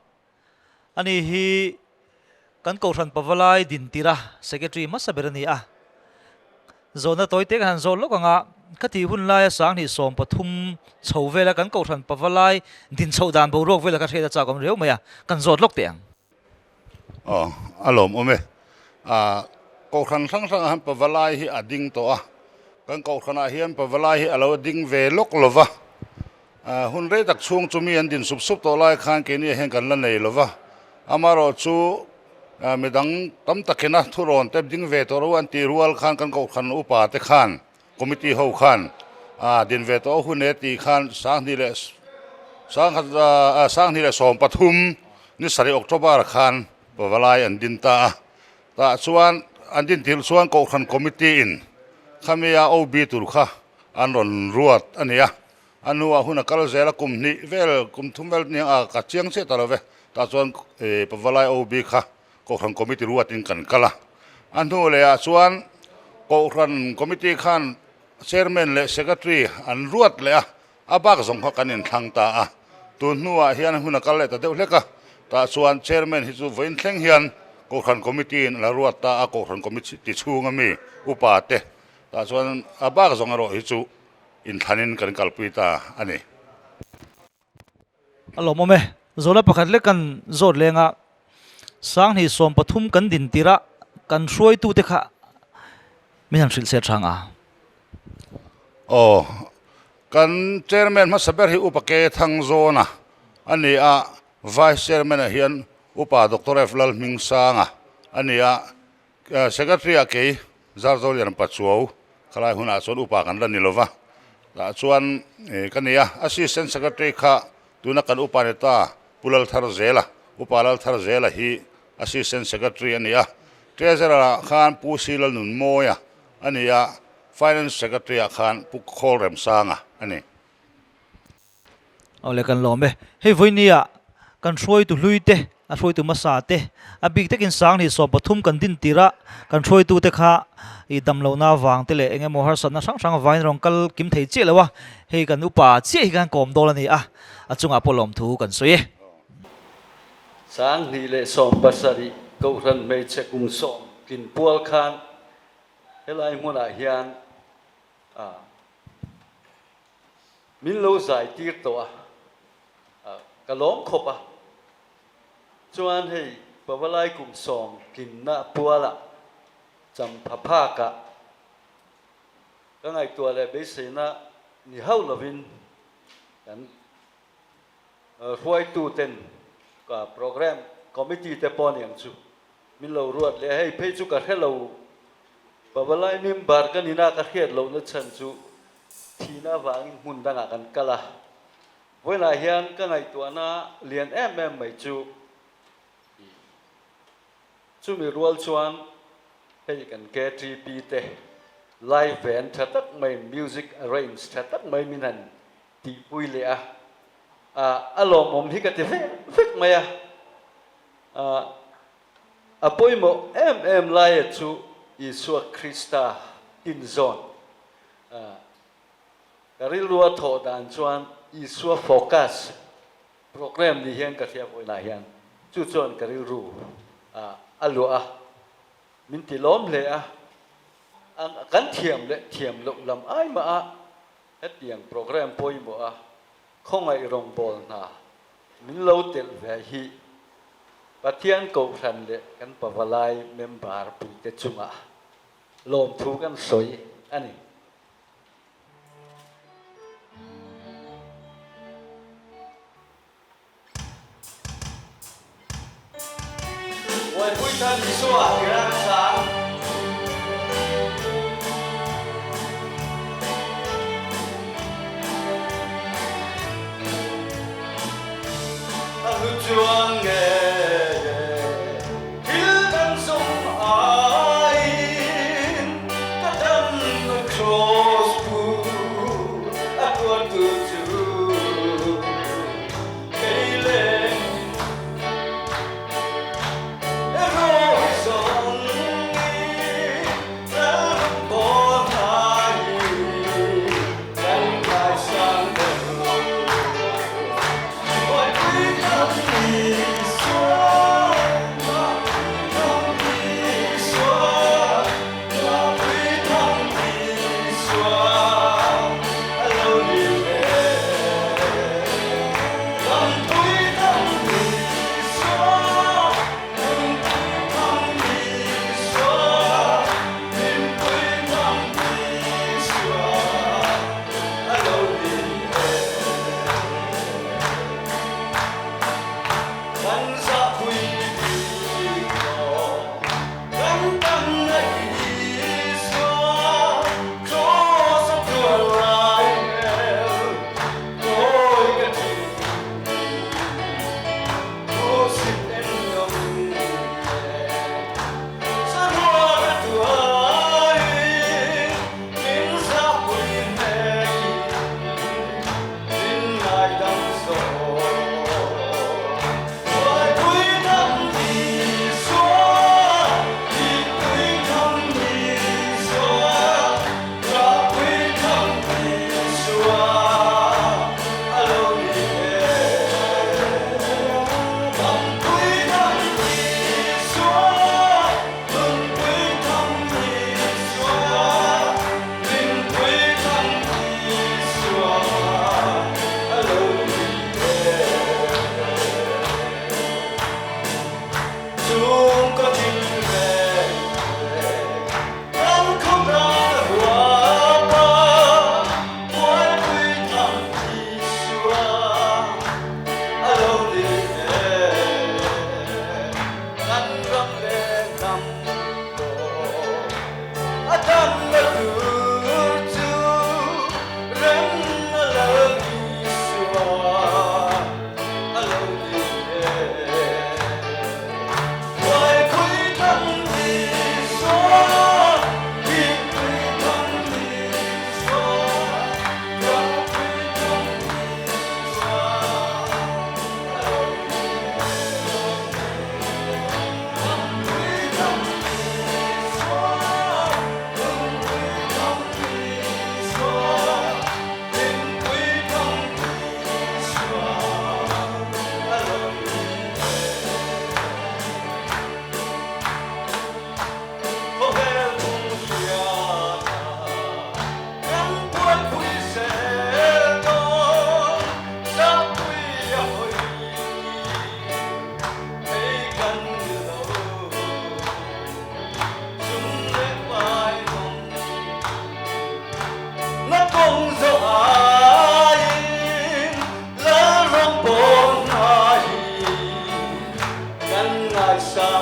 ani hi kan Kohhran Pavalai Dintira Secretary hmasa ber a ni a. Zawhna tawi te kan han zawt lawk ang a, ka tih hun laia 2013 chho vela kan Kohhran Pavalai din chhoh dan boruak vela ka hriat a chak awm riau mai a, kan zawt lawk teh ang. Aw, a lawmawm e. A, Kohhran hrang hrangah hian Pavalai hi a ding tawh a, kan Kohhranah hian Pavalai hi a lo ding ve lawk lo va. A, hun rei tak chhung chu mi an din sup sup tawh lai khan keini ah hian kan la nei lo va. Amaherawh chu midang tam takina thurawn te ding ve tawh ro an tih rual khan kan Kohhran upa te khan, Committee ho khan a din ve tawh hun e tih khan 2013 ni sarih October khan Pavalai an din ta a, tah chuan an din tirh chuan Kohhran Committee in khami a OB tur kha an rawn ruat a ni a, a hnuah hun a kal zel a kum hnih vel kum thum vel nia a ka chiang chiah ta lo ve, tah chuan Pavalai OB kha Kohhran Committee ruatin kan kal a, a hnu leh ah chuan Kohhran Committee khan Chairman leh Secretary an ruat leh a, a bak zawng kha kan inthlang ta a. Tun hnuah hian hun a kal leh ta deuh hlek a, tah chuan Chairman hi chu vawiin thleng hian Kohhran Committee in a la ruat ta a, Kohhran Committee chhunga mi upa te tah chuan a bak zawng erawh hi chu inthlanin kan kalpui ta a ni. A lawmawm e. Zawhna pakhat lek kan zawt leng a, 2013 kan din tirh a, kan hruaitute kha min han hrilh se thang a. Aw, kan Chairman hmasa ber hi Upa Ke Thangzawna a ni a, Vice Chairman ah hian Upa Doctor F Lalhmingsanga a ni a, Secretary ah kei Zarzolian Pachuau khalai hunah chuan upa kan la ni lova, tah chuan ka ni a, Assistant Secretary kha tuna kan upa ni ta Pu Laltharzela, Upa Laltharzela hi Assistant Secretary a ni a, Treasurer ah khan Pu Silalnunmawia a ni a, Finance Secretary ah khan Pu Khawlremsanga a ni. Awle kan lawm e. Hei vawinia kan hruaitu hlui te, a hruaitu hmasa te, a bik takin 2013 kan din tir a, kan hruaitu te kha i damlohna avang te leh eng emaw harsatna hrang hrang avangin rawn kal kim thei chiah lo a, hei kan upa chiah hi khan kawm dawl a ni a, a chungah pawh lawmthu kan sawi e. 2017 Kohhran hmeichhe kum sawm tlin pual khan helai hmunah hian min lo zai tir tawh a, ka lawm khawp a. Chuan hei Pavalai kum sawm tlinna pualah champha phakah ka ngaihtuah leh beiseina ni hauh lovin kan hruaituten program committee te pawh aniang chu min lo ruat leh a, hei phei chu ka hre lo Pavalai member ka nina ka hriat lohna chhan chu thihna avangin hmun dangah kan kal a, vawiinah hian ka ngaihtuahna lian em em mai chu Chumi rual chuan hei kan KTP te live band tha tak mai music arrange tha tak mai min han tihpui leh a, a lawmawm hi ka ti vek vek mai a. A pawimawh em em laia chu Isua Krista tinzawn ka rilrua thawh dan chuan Isua focus Program ni hian ka hria vawiinah hian chu chuan ka rilru a luah a, min ti lawm hle a, kan thiam leh thiam loh lam ai mah a hetiang program pawimawh a khawngaih rawngbâwl hna min lo telh ve hi Pathian Kohhran leh kan Pavalai member puite chungah lawmthu kan sawi a ni. Buaipui tan Isua i ram sang. A hlu chuang ngei e. Thil dang zawng aiin ka damna Kraws pu a tuartu chu kei leng erawh hi zawng i Lalrawngbâwl hna hi kan ngaisang deuh. Buaipui tam Isua, buaipui tam Isua, buaipui tam Isua, a lo ni hle. Dampui tam Isua, hlimpui tam Isua, hlimpui tam Isua, a lo ni hle. Kan zahpui bik lo, kan tam na Isua, Kraws a tuar lai hmel, kawi ka thin. Hmuhsit en nawm hle, saruak a tuarin, min zahpui hnekin. Min ngaidam zawh. Buaipui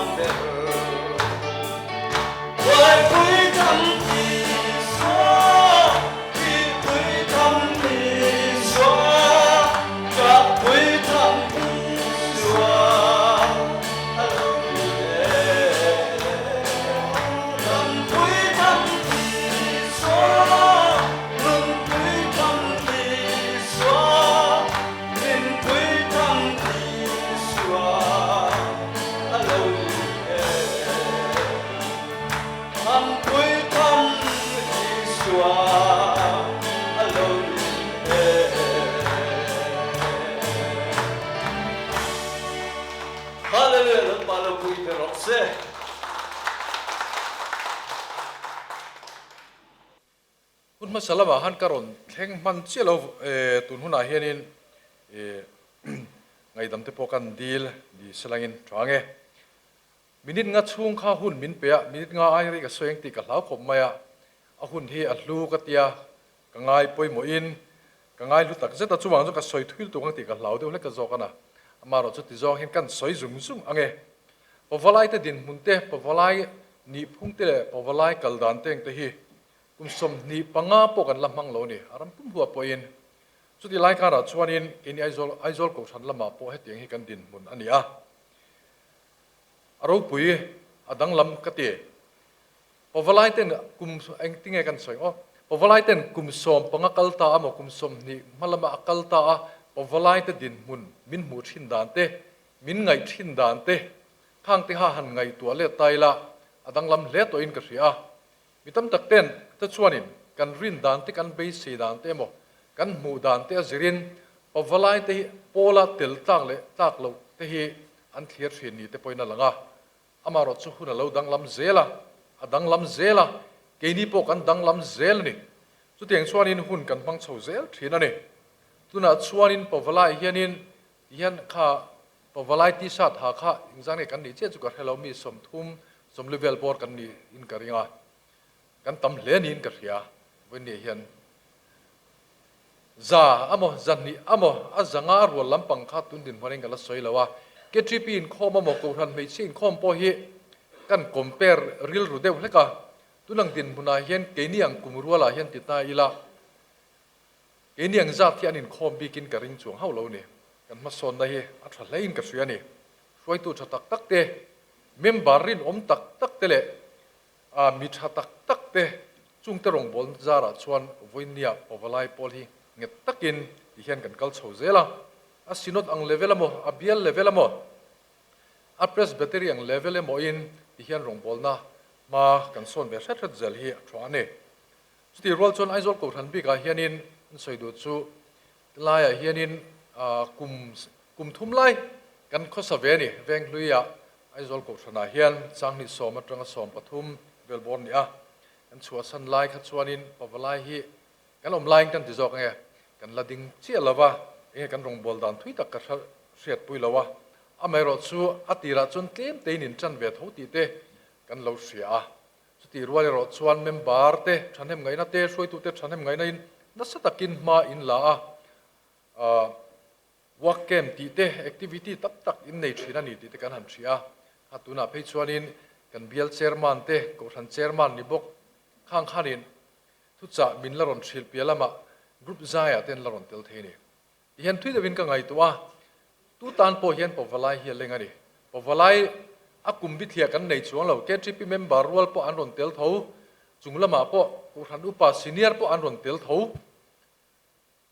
nuam ber. Buaipui tham Isua, tihpui tham Isua, ṭahpui tham Isua a lo ni e. Dampui tham Isua, nunpui tham Isua, hlimpui tham Isua a lo ni e. Thampui tham Isua a lo ni e. Hallelujah Lalpa lo pui te rawh se. Hun hmasa lamah han ka rawn thleng hman chiah lo tun hunah hianin ngaihdam te pawh kan dil ni selangin tha nge. Minute nga chhung kha hun min pe a, minute nga ai rei ka sawi ang tih ka hlau khawp mai a, a hun hi a hlu ka tia, ka ngai pawimawhin ka ngai hlu tak zet a, chuvang chuan ka sawi thuil tuk ang tih ka hlau deuh hlek ka zawk a na, amaherawh chu ti zawng hian kan sawi zung zung ang e. Pavalai te dinhmun te, pavalai nihphung te leh pavalai kal dan te engte hi kum 25 pawh kan la hmang lo a ni, a ram pum huah pawhin. Chuti lai karah chuanin keini Aizawl Aizawl Kohhran lamah pawh hetiang hi kan dinhmun a ni a. A ropui, a danglam ka ti. Pavalai ten kum engtinge kan sawi aw? Pavalai ten kum 15 kal ta a maw, kum 20 hma lama a kal ta a, pavalai te dinhmun min hmuh thin dan te, min ngaih thin dan te, khang te kha han ngaihtuah let ta ila, a danglam hle tawhin ka hria a. Mi tam tak ten te chuanin kan rin dan te, kan beisei dan te emaw, kan hmuh dan te a zirin pavalai te hi pawla tel tlak leh tlak loh te hi an thlir thin ni te pawhin a lang a. Amaherawh chu hun a lo danglam zel a, a danglam zel a, keini pawh kan danglam zel a ni. Chutiang chuanin hun kan hmang chho zel thin a ni. Tunah chuanin pavalai hianin tihian kha pavalai t-shirt ha kha engzang nge kan nih chiah chu ka hre lo, mi 30, 40 vel bawr kan nih in ka ring a, kan tam hle niin ka hria. Vawiinniah hian Za amaw, 200 amaw, a zanga rual lampang kha tun dinhmuanin ka la sawi lo a. KTP inkhawm amaw, Kohhran hmeichhia inkhawm pawh hi kan compare rilru deuh hlek a. Tunang dinhmunah hian keini ang kum rualah hian ti ta ila, keini ang zat hi an inkhawm bikin ka ring chuang hauh lo ni. Kan hmasawnna hi a tha hlein ka hria a ni. Hruaitu tha tak tak te, member rinawm tak tak te leh A mi tha tak tak te chungte rawngbawlna zarah chuan vawinia pavalai pawl hi nghet takin ti hian kan kal chho zel a. A synod ang level emaw, a bial level emaw, a presbytery ang level emawin ti hian rawngbawlna hma kan sawn ve hret hret zel hi a tha a ni. Chutih rual chuan Aizawl Kohhran bikah hianin an sawi duh chu tilaiah hianin kum kum thum lai kan khawsa ve a ni. Venghluiah Aizawl Kohhranah hian Changhnih 10 atanga 13 vel bawr ni a. Kan chhuahsan lai kha chuanin pavalai hi kan awm laiin kan ti zawk ange, kan la ding chiah lo va, enge kan rawngbâwl dan thui tak ka hriatpui lo a. Amaherawh chu a tirah chuan tlem tein in ṭan ve tho tih te kan lo hria a. Chutih rual erawh chuan member te thahnem ngaihna te, hruaitute thahnem ngaihna in nasa takin hma in la a, aah work camp tih te, activity tam tak in nei thin a ni tih te kan han hria a. Kha tunah phei chuanin kan bial chairman te, kohhran chairman ni bawk khang khanin thuchah min la rawn hrilh piah lamah group zaiah te an la rawn tel thei a ni. Tihian thui deuhin ka ngaihtuah a, tu tan pawh hian Pavalai hi a leng a ni. Pavalai a kum bithliah kan nei chuang lo, KTP member rual pawh an rawn tel tho, chung lamah pawh Kohhran upa senior pawh an rawn tel tho.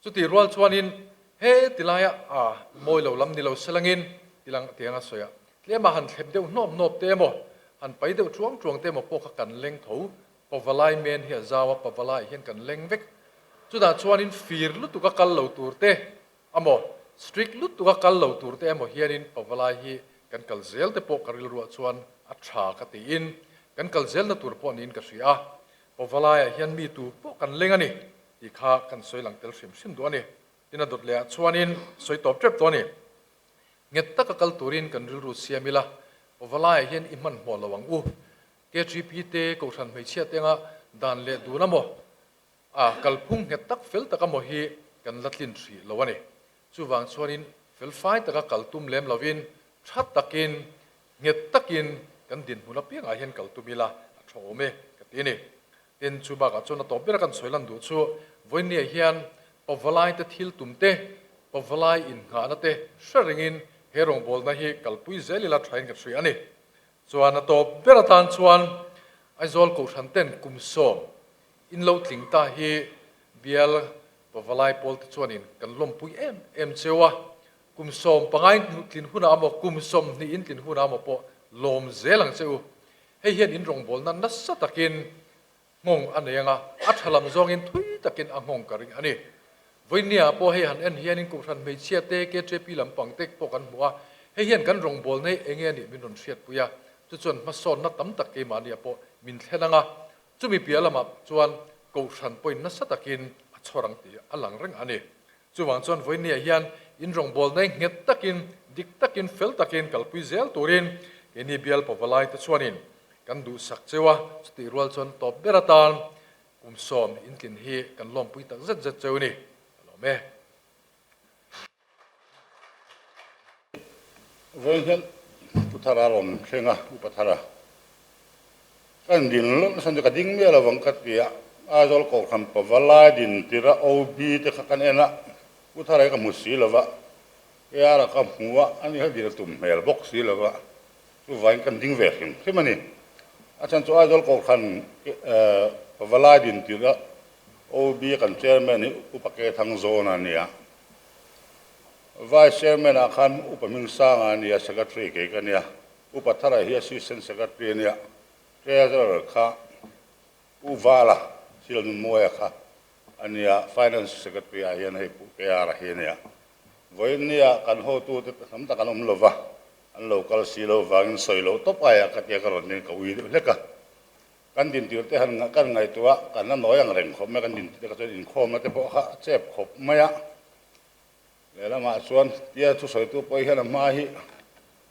Chutih rual chuanin he tilaia a mawi lo lam ni lo selangin tilang tiang a sawi a, tlema han thlep deuh hnawp hnawp te emaw, han pai deuh chuang chuang te emaw pawh kha kan leng tho. Pavalai men hi a zau a, Pavalai hian kan leng vek. Chutah chuanin fir lutuk a kal lo tur te emaw, strict lutuk a kal lo tur te emaw hianin Pavalai hi kan kal zel te pawh ka rilruah chuan a tha ka tiin kan kal zelna tur pawh niin ka hria a. Pavalaiah hian mi tu pawh kan leng a ni tih kha kan sawi lang tel hrim hrim duh a ni. Tin a dawt lehah chuanin sawi tawp tep tawh a ni. Nghet taka kal turin kan rilru siam ila, Pavalaiah hian i hmanhmawh lo ang u. KGP te Kohhran hmeichhia te anga dan leh dun amaw, a kalphung nghet tak fel tak amaw hi kan la tlin hrih lo a ni. Chuvang chuanin fel fai taka kal tum lem lovin tha takin Nghet takin kan dinhmun apiangah hian kal tum ila a tha awm e ka ti a ni. Tin, chu bakah chuan a tawp bera kan sawi lan duh chu vawinia hian pawvalaite thil tum te, pawvalai innghahna te hre rengin he rawngbawlna hi kalpui zel ila thain ka hria a ni. Chuan a tawp ber atan chuan Aizawl Kohhran ten kum sawm in lo tling ta hi bial pavalai pawl te chuanin kan lawmpui em em cheu a, kum 15 in tlin hunah amaw kum 20 in tlin hunah amaw pawh lawm zel ang che u. Hei hian in rawngbawlna nasa takin nghawng a nei anga, a tha lam zawngin thui takin a nghawng ka ring a ni. Vawinia pawh hei han en hianin Kohhran hmeichhia te, KJP lampang te pawh kan hmu a, hei hian kan rawngbawlna hi enge a nih min rawn hriatpui a, chu chuan hmasawnna tam tak keimahnia pawh min thlen anga, chumi piah lamah chuan Kohhran pawhin nasa takin a chhawr ang tih a lang reng a ni. Chuvang chuan vawinia hian in rawngbawlna hi nghet takin, dik takin, fel takin kalpui zel turin keini bial pavalai te chuanin kan duhsak cheu a, chutih rual chuan tawp ber atan kum sawm intlin hi kan lawmpui tak zet zet cheu a ni. Ka lawm e. Vawiin hian Pu Thara rawn thleng a, Upa Thara. Ka din lawk nasa chu ka ding miah lovang ka ti a, Aizawl Kohhran Pavalai din tirh a OB te kha kan en a, Pu Thara hi ka hmu si lova, AR-a ka hmu a, ani kha din a tum hmel bawk si lova, chuvangin kan ding ve hrim hrim a ni. A chhan chu Aizawl Kohhran Pavalai din tirh a OB kan Chairman hi Upa Kethangzawna a ni a. Vice Chairman ah khan Upa Hmingsanga a nia, Secretary kei ka nia, Upa Thara hi Assistant Secretary a nia, Treasurer kha Pu Vala Silnunmuaia kha a nia, Finance Secretary ah hian hei Pu KR-a hi a nia. Vawiin nia kan hotute tam tak an awm lova, an lo kal si lo vangin sawi loh tawp aiah ka tia ka rawn nin ka ui deuh hlek a. Kan dintir te han kan ngaihtuah kan la nawi ang reng khawp mai a, kan dintir te kha chuan inkhawmna te pawh kha a chep khawp mai a. Lehlamah chuan tia thusawitu pawh hian a hma hi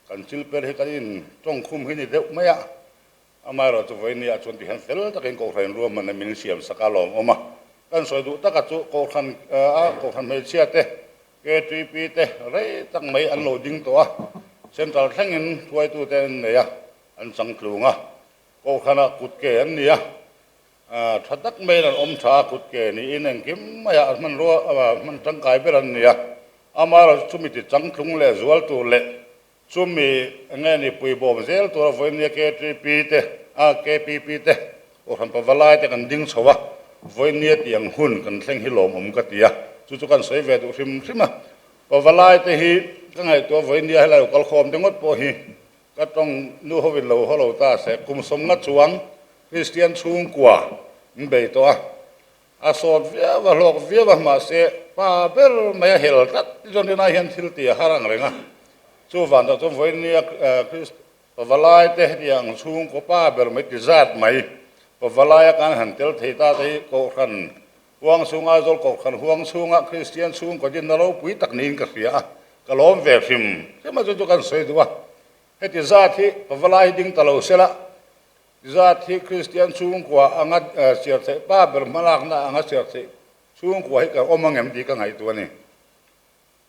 kan chil per hi kan in tawngkhum hi ni deuh mai a, amaherawh chu vawinia chuan tihian fel takin Kohhran ruahmanna min siam sak a lawmawm a. Kan sawi duh taka chu Kohhran a Kohhran hmeichhia te, KTP te rei tak mai an lo ding tawh a, Central thlengin hruaitute an nei a, an changtlung a, Kohhranah kutke an ni a. Tha tak maiin an awm tha a, kutke niin engkim maiah an hmanrua hman tangkai ber an ni a. Amaherawhchu chumi ti changtlung leh zual tur leh chumi enge ni puibawm zel tura vawinia KTP te a KPP te Kohhran Pavalai te kan ding chho a, vawinia tih ang hun kan thleng hi lawmawm ka ti a, chu chu kan sawi ve duh hrim hrim a. Pavalai te hi ka ngaihtuah vawinia helai lo kalkhawm te ngawt pawh hi Ka tawng nu hovin lo haw lo ta se, kum sawmnga chuang Kristian chhungkua min bei tawh a, a sawt viau a, hlawk viau a, mahse pa ber mai a hel tlat ti chuan rinai hian thil ti a har ang reng a. Chuvang tak chuan vawinia Krist pavalai te hetiang chhungkaw pa ber mai ti zat mai pavalai a kan han tel thei ta te hi Kohhran huang chhung Aizawl Kohhran huang chhunga Kristian chhungkaw dinna ropui tak niin ka hria a, ka lawm ve hrim hrim a chu chu kan sawi duh a. Heti zat hi pavalai hi ding ta lo sela, ti zat hi Kristian chhungkua anga chhiar theih pa ber hmalakna anga chhiar theih chhungkua hi kan awm angem tih ka ngaihtuah a ni.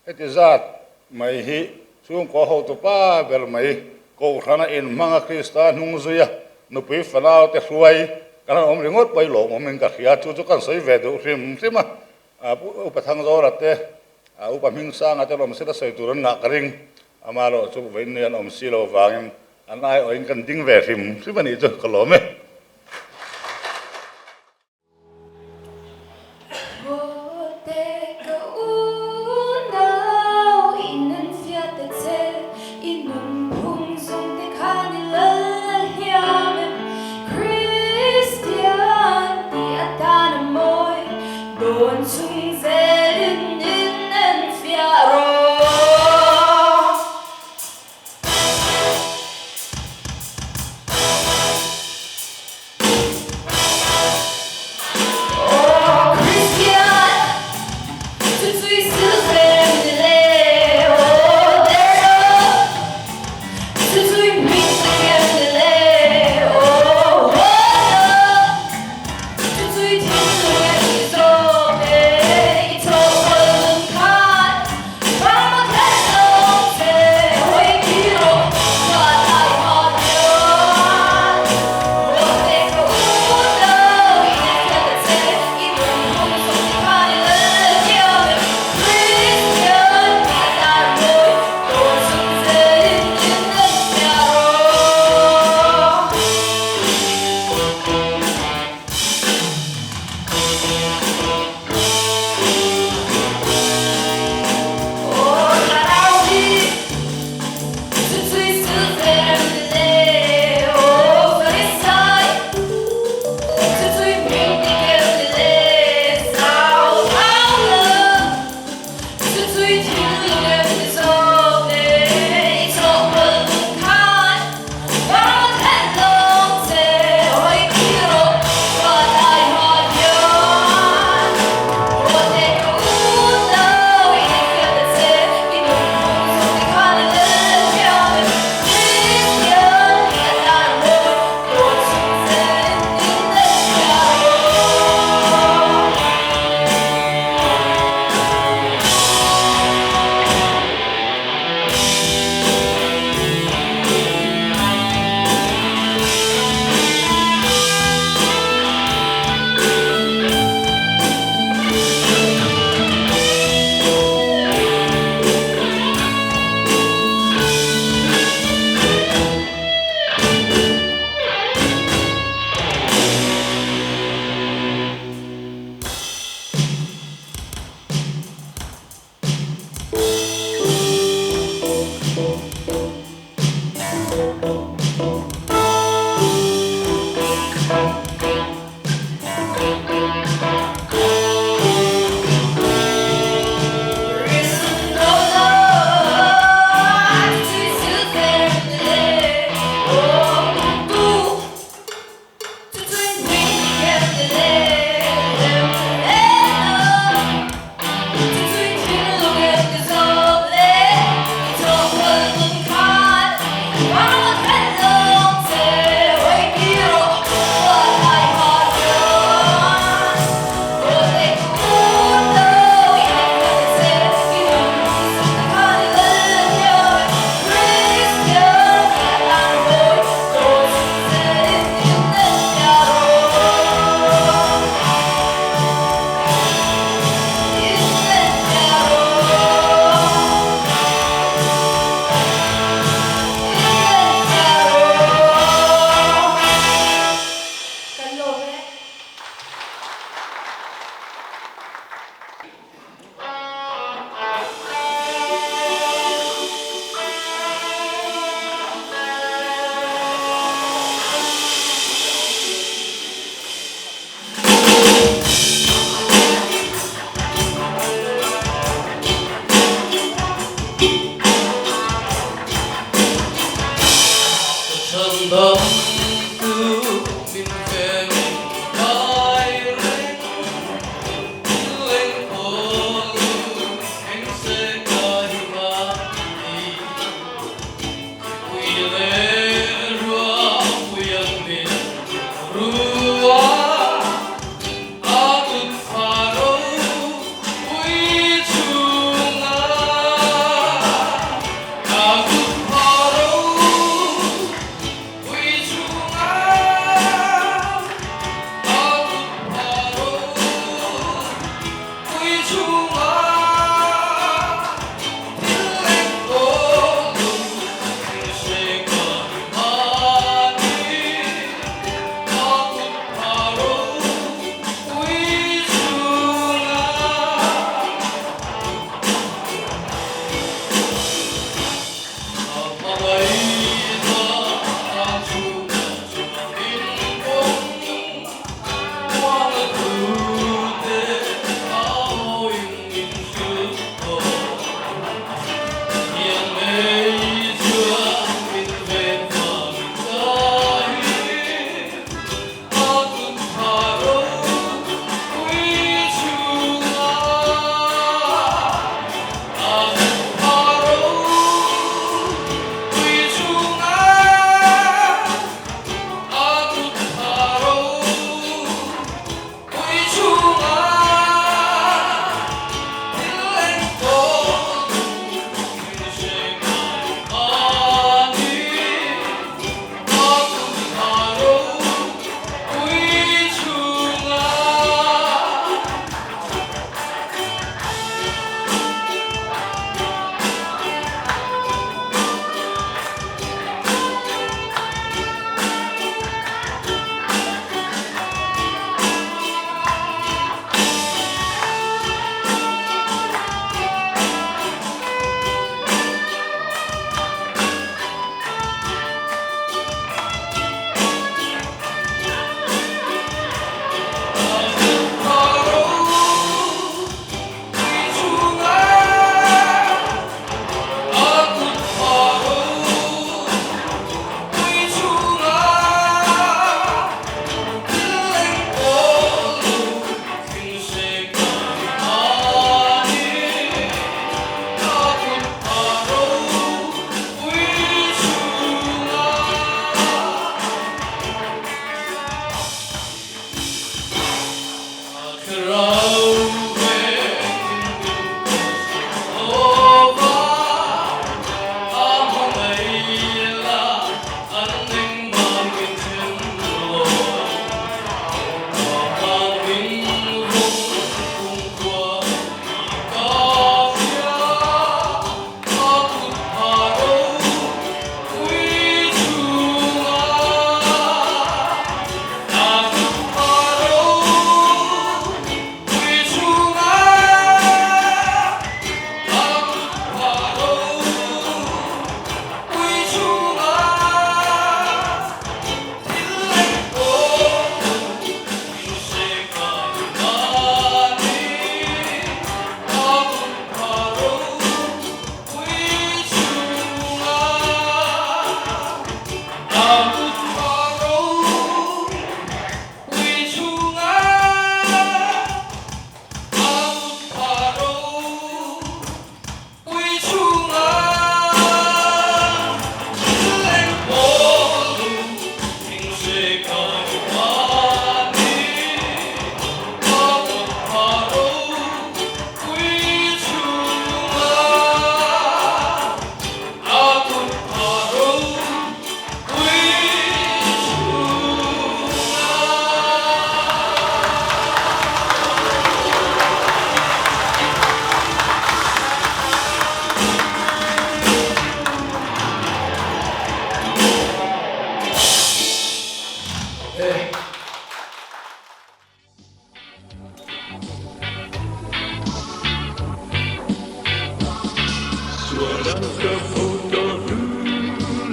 Heti zat mai hi chhungkua hotu pa ber mai Kohhrana inhmanga Krista hnung zuia nupui fanau te hruai kan han awm ringawt pawh hi lawmawmin ka hria, chu chu kan sawi ve duh hrim hrim a, Upa Thangzawra te, Upa Hmingsanga te lawm sela sawi tur an ngah ka ring, amaherawh chu vawiin ni an awm si lo vangin an aiawhin kan ding ve hrim hrim a nih chu ka lawm e.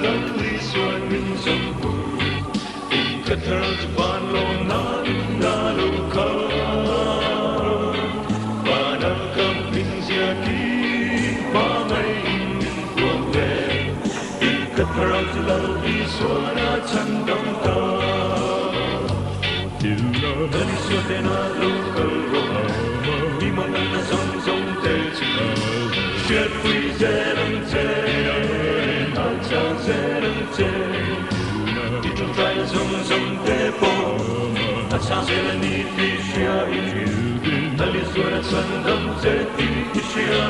Lal Isua min zawm pui in ka thar chu van lo na in na lo kha Vana kam pin zia ki ma mai in min tuam ve in ka thar chu Lal Isua na chan dam ta Lal Isua te na lo kal ro mi mang na zong zong te chu Xuyên pui zel ang che a chang zel ang che Ti chung trai na zong zong te po a chang zel ni ti xia in Lal Isua na chan dam che ti xia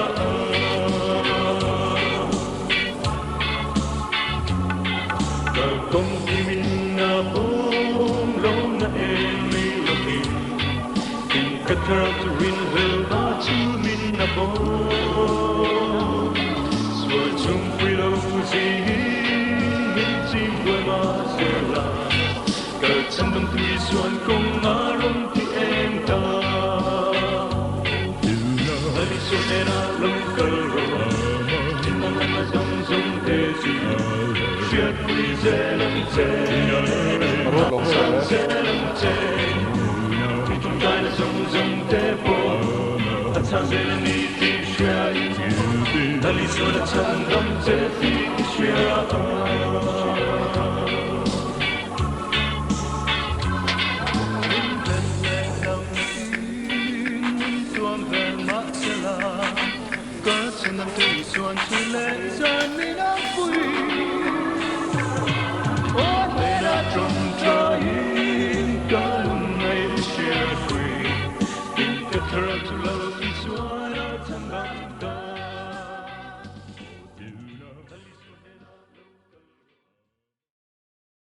Ka kong ki min na pom lo na em mi lo ki In ka thar tu rin hel ba chu min na bom Sual chung pui lo zi min chi buai ma se la Ka chan dam tu suan kong a rom ti em ta Lal Isua te na lo kal ro Tin na na zong zong te chi Xuyên pui zel ang che Sang zel ang che Ti chung trai na zong zong te po A chang zel ni ti xia in Lal Isua na chan dam che ti xia Suan chu le zan min a pui O le na trong trai in ka lung ngai xia pui In ka thar chu lo Isua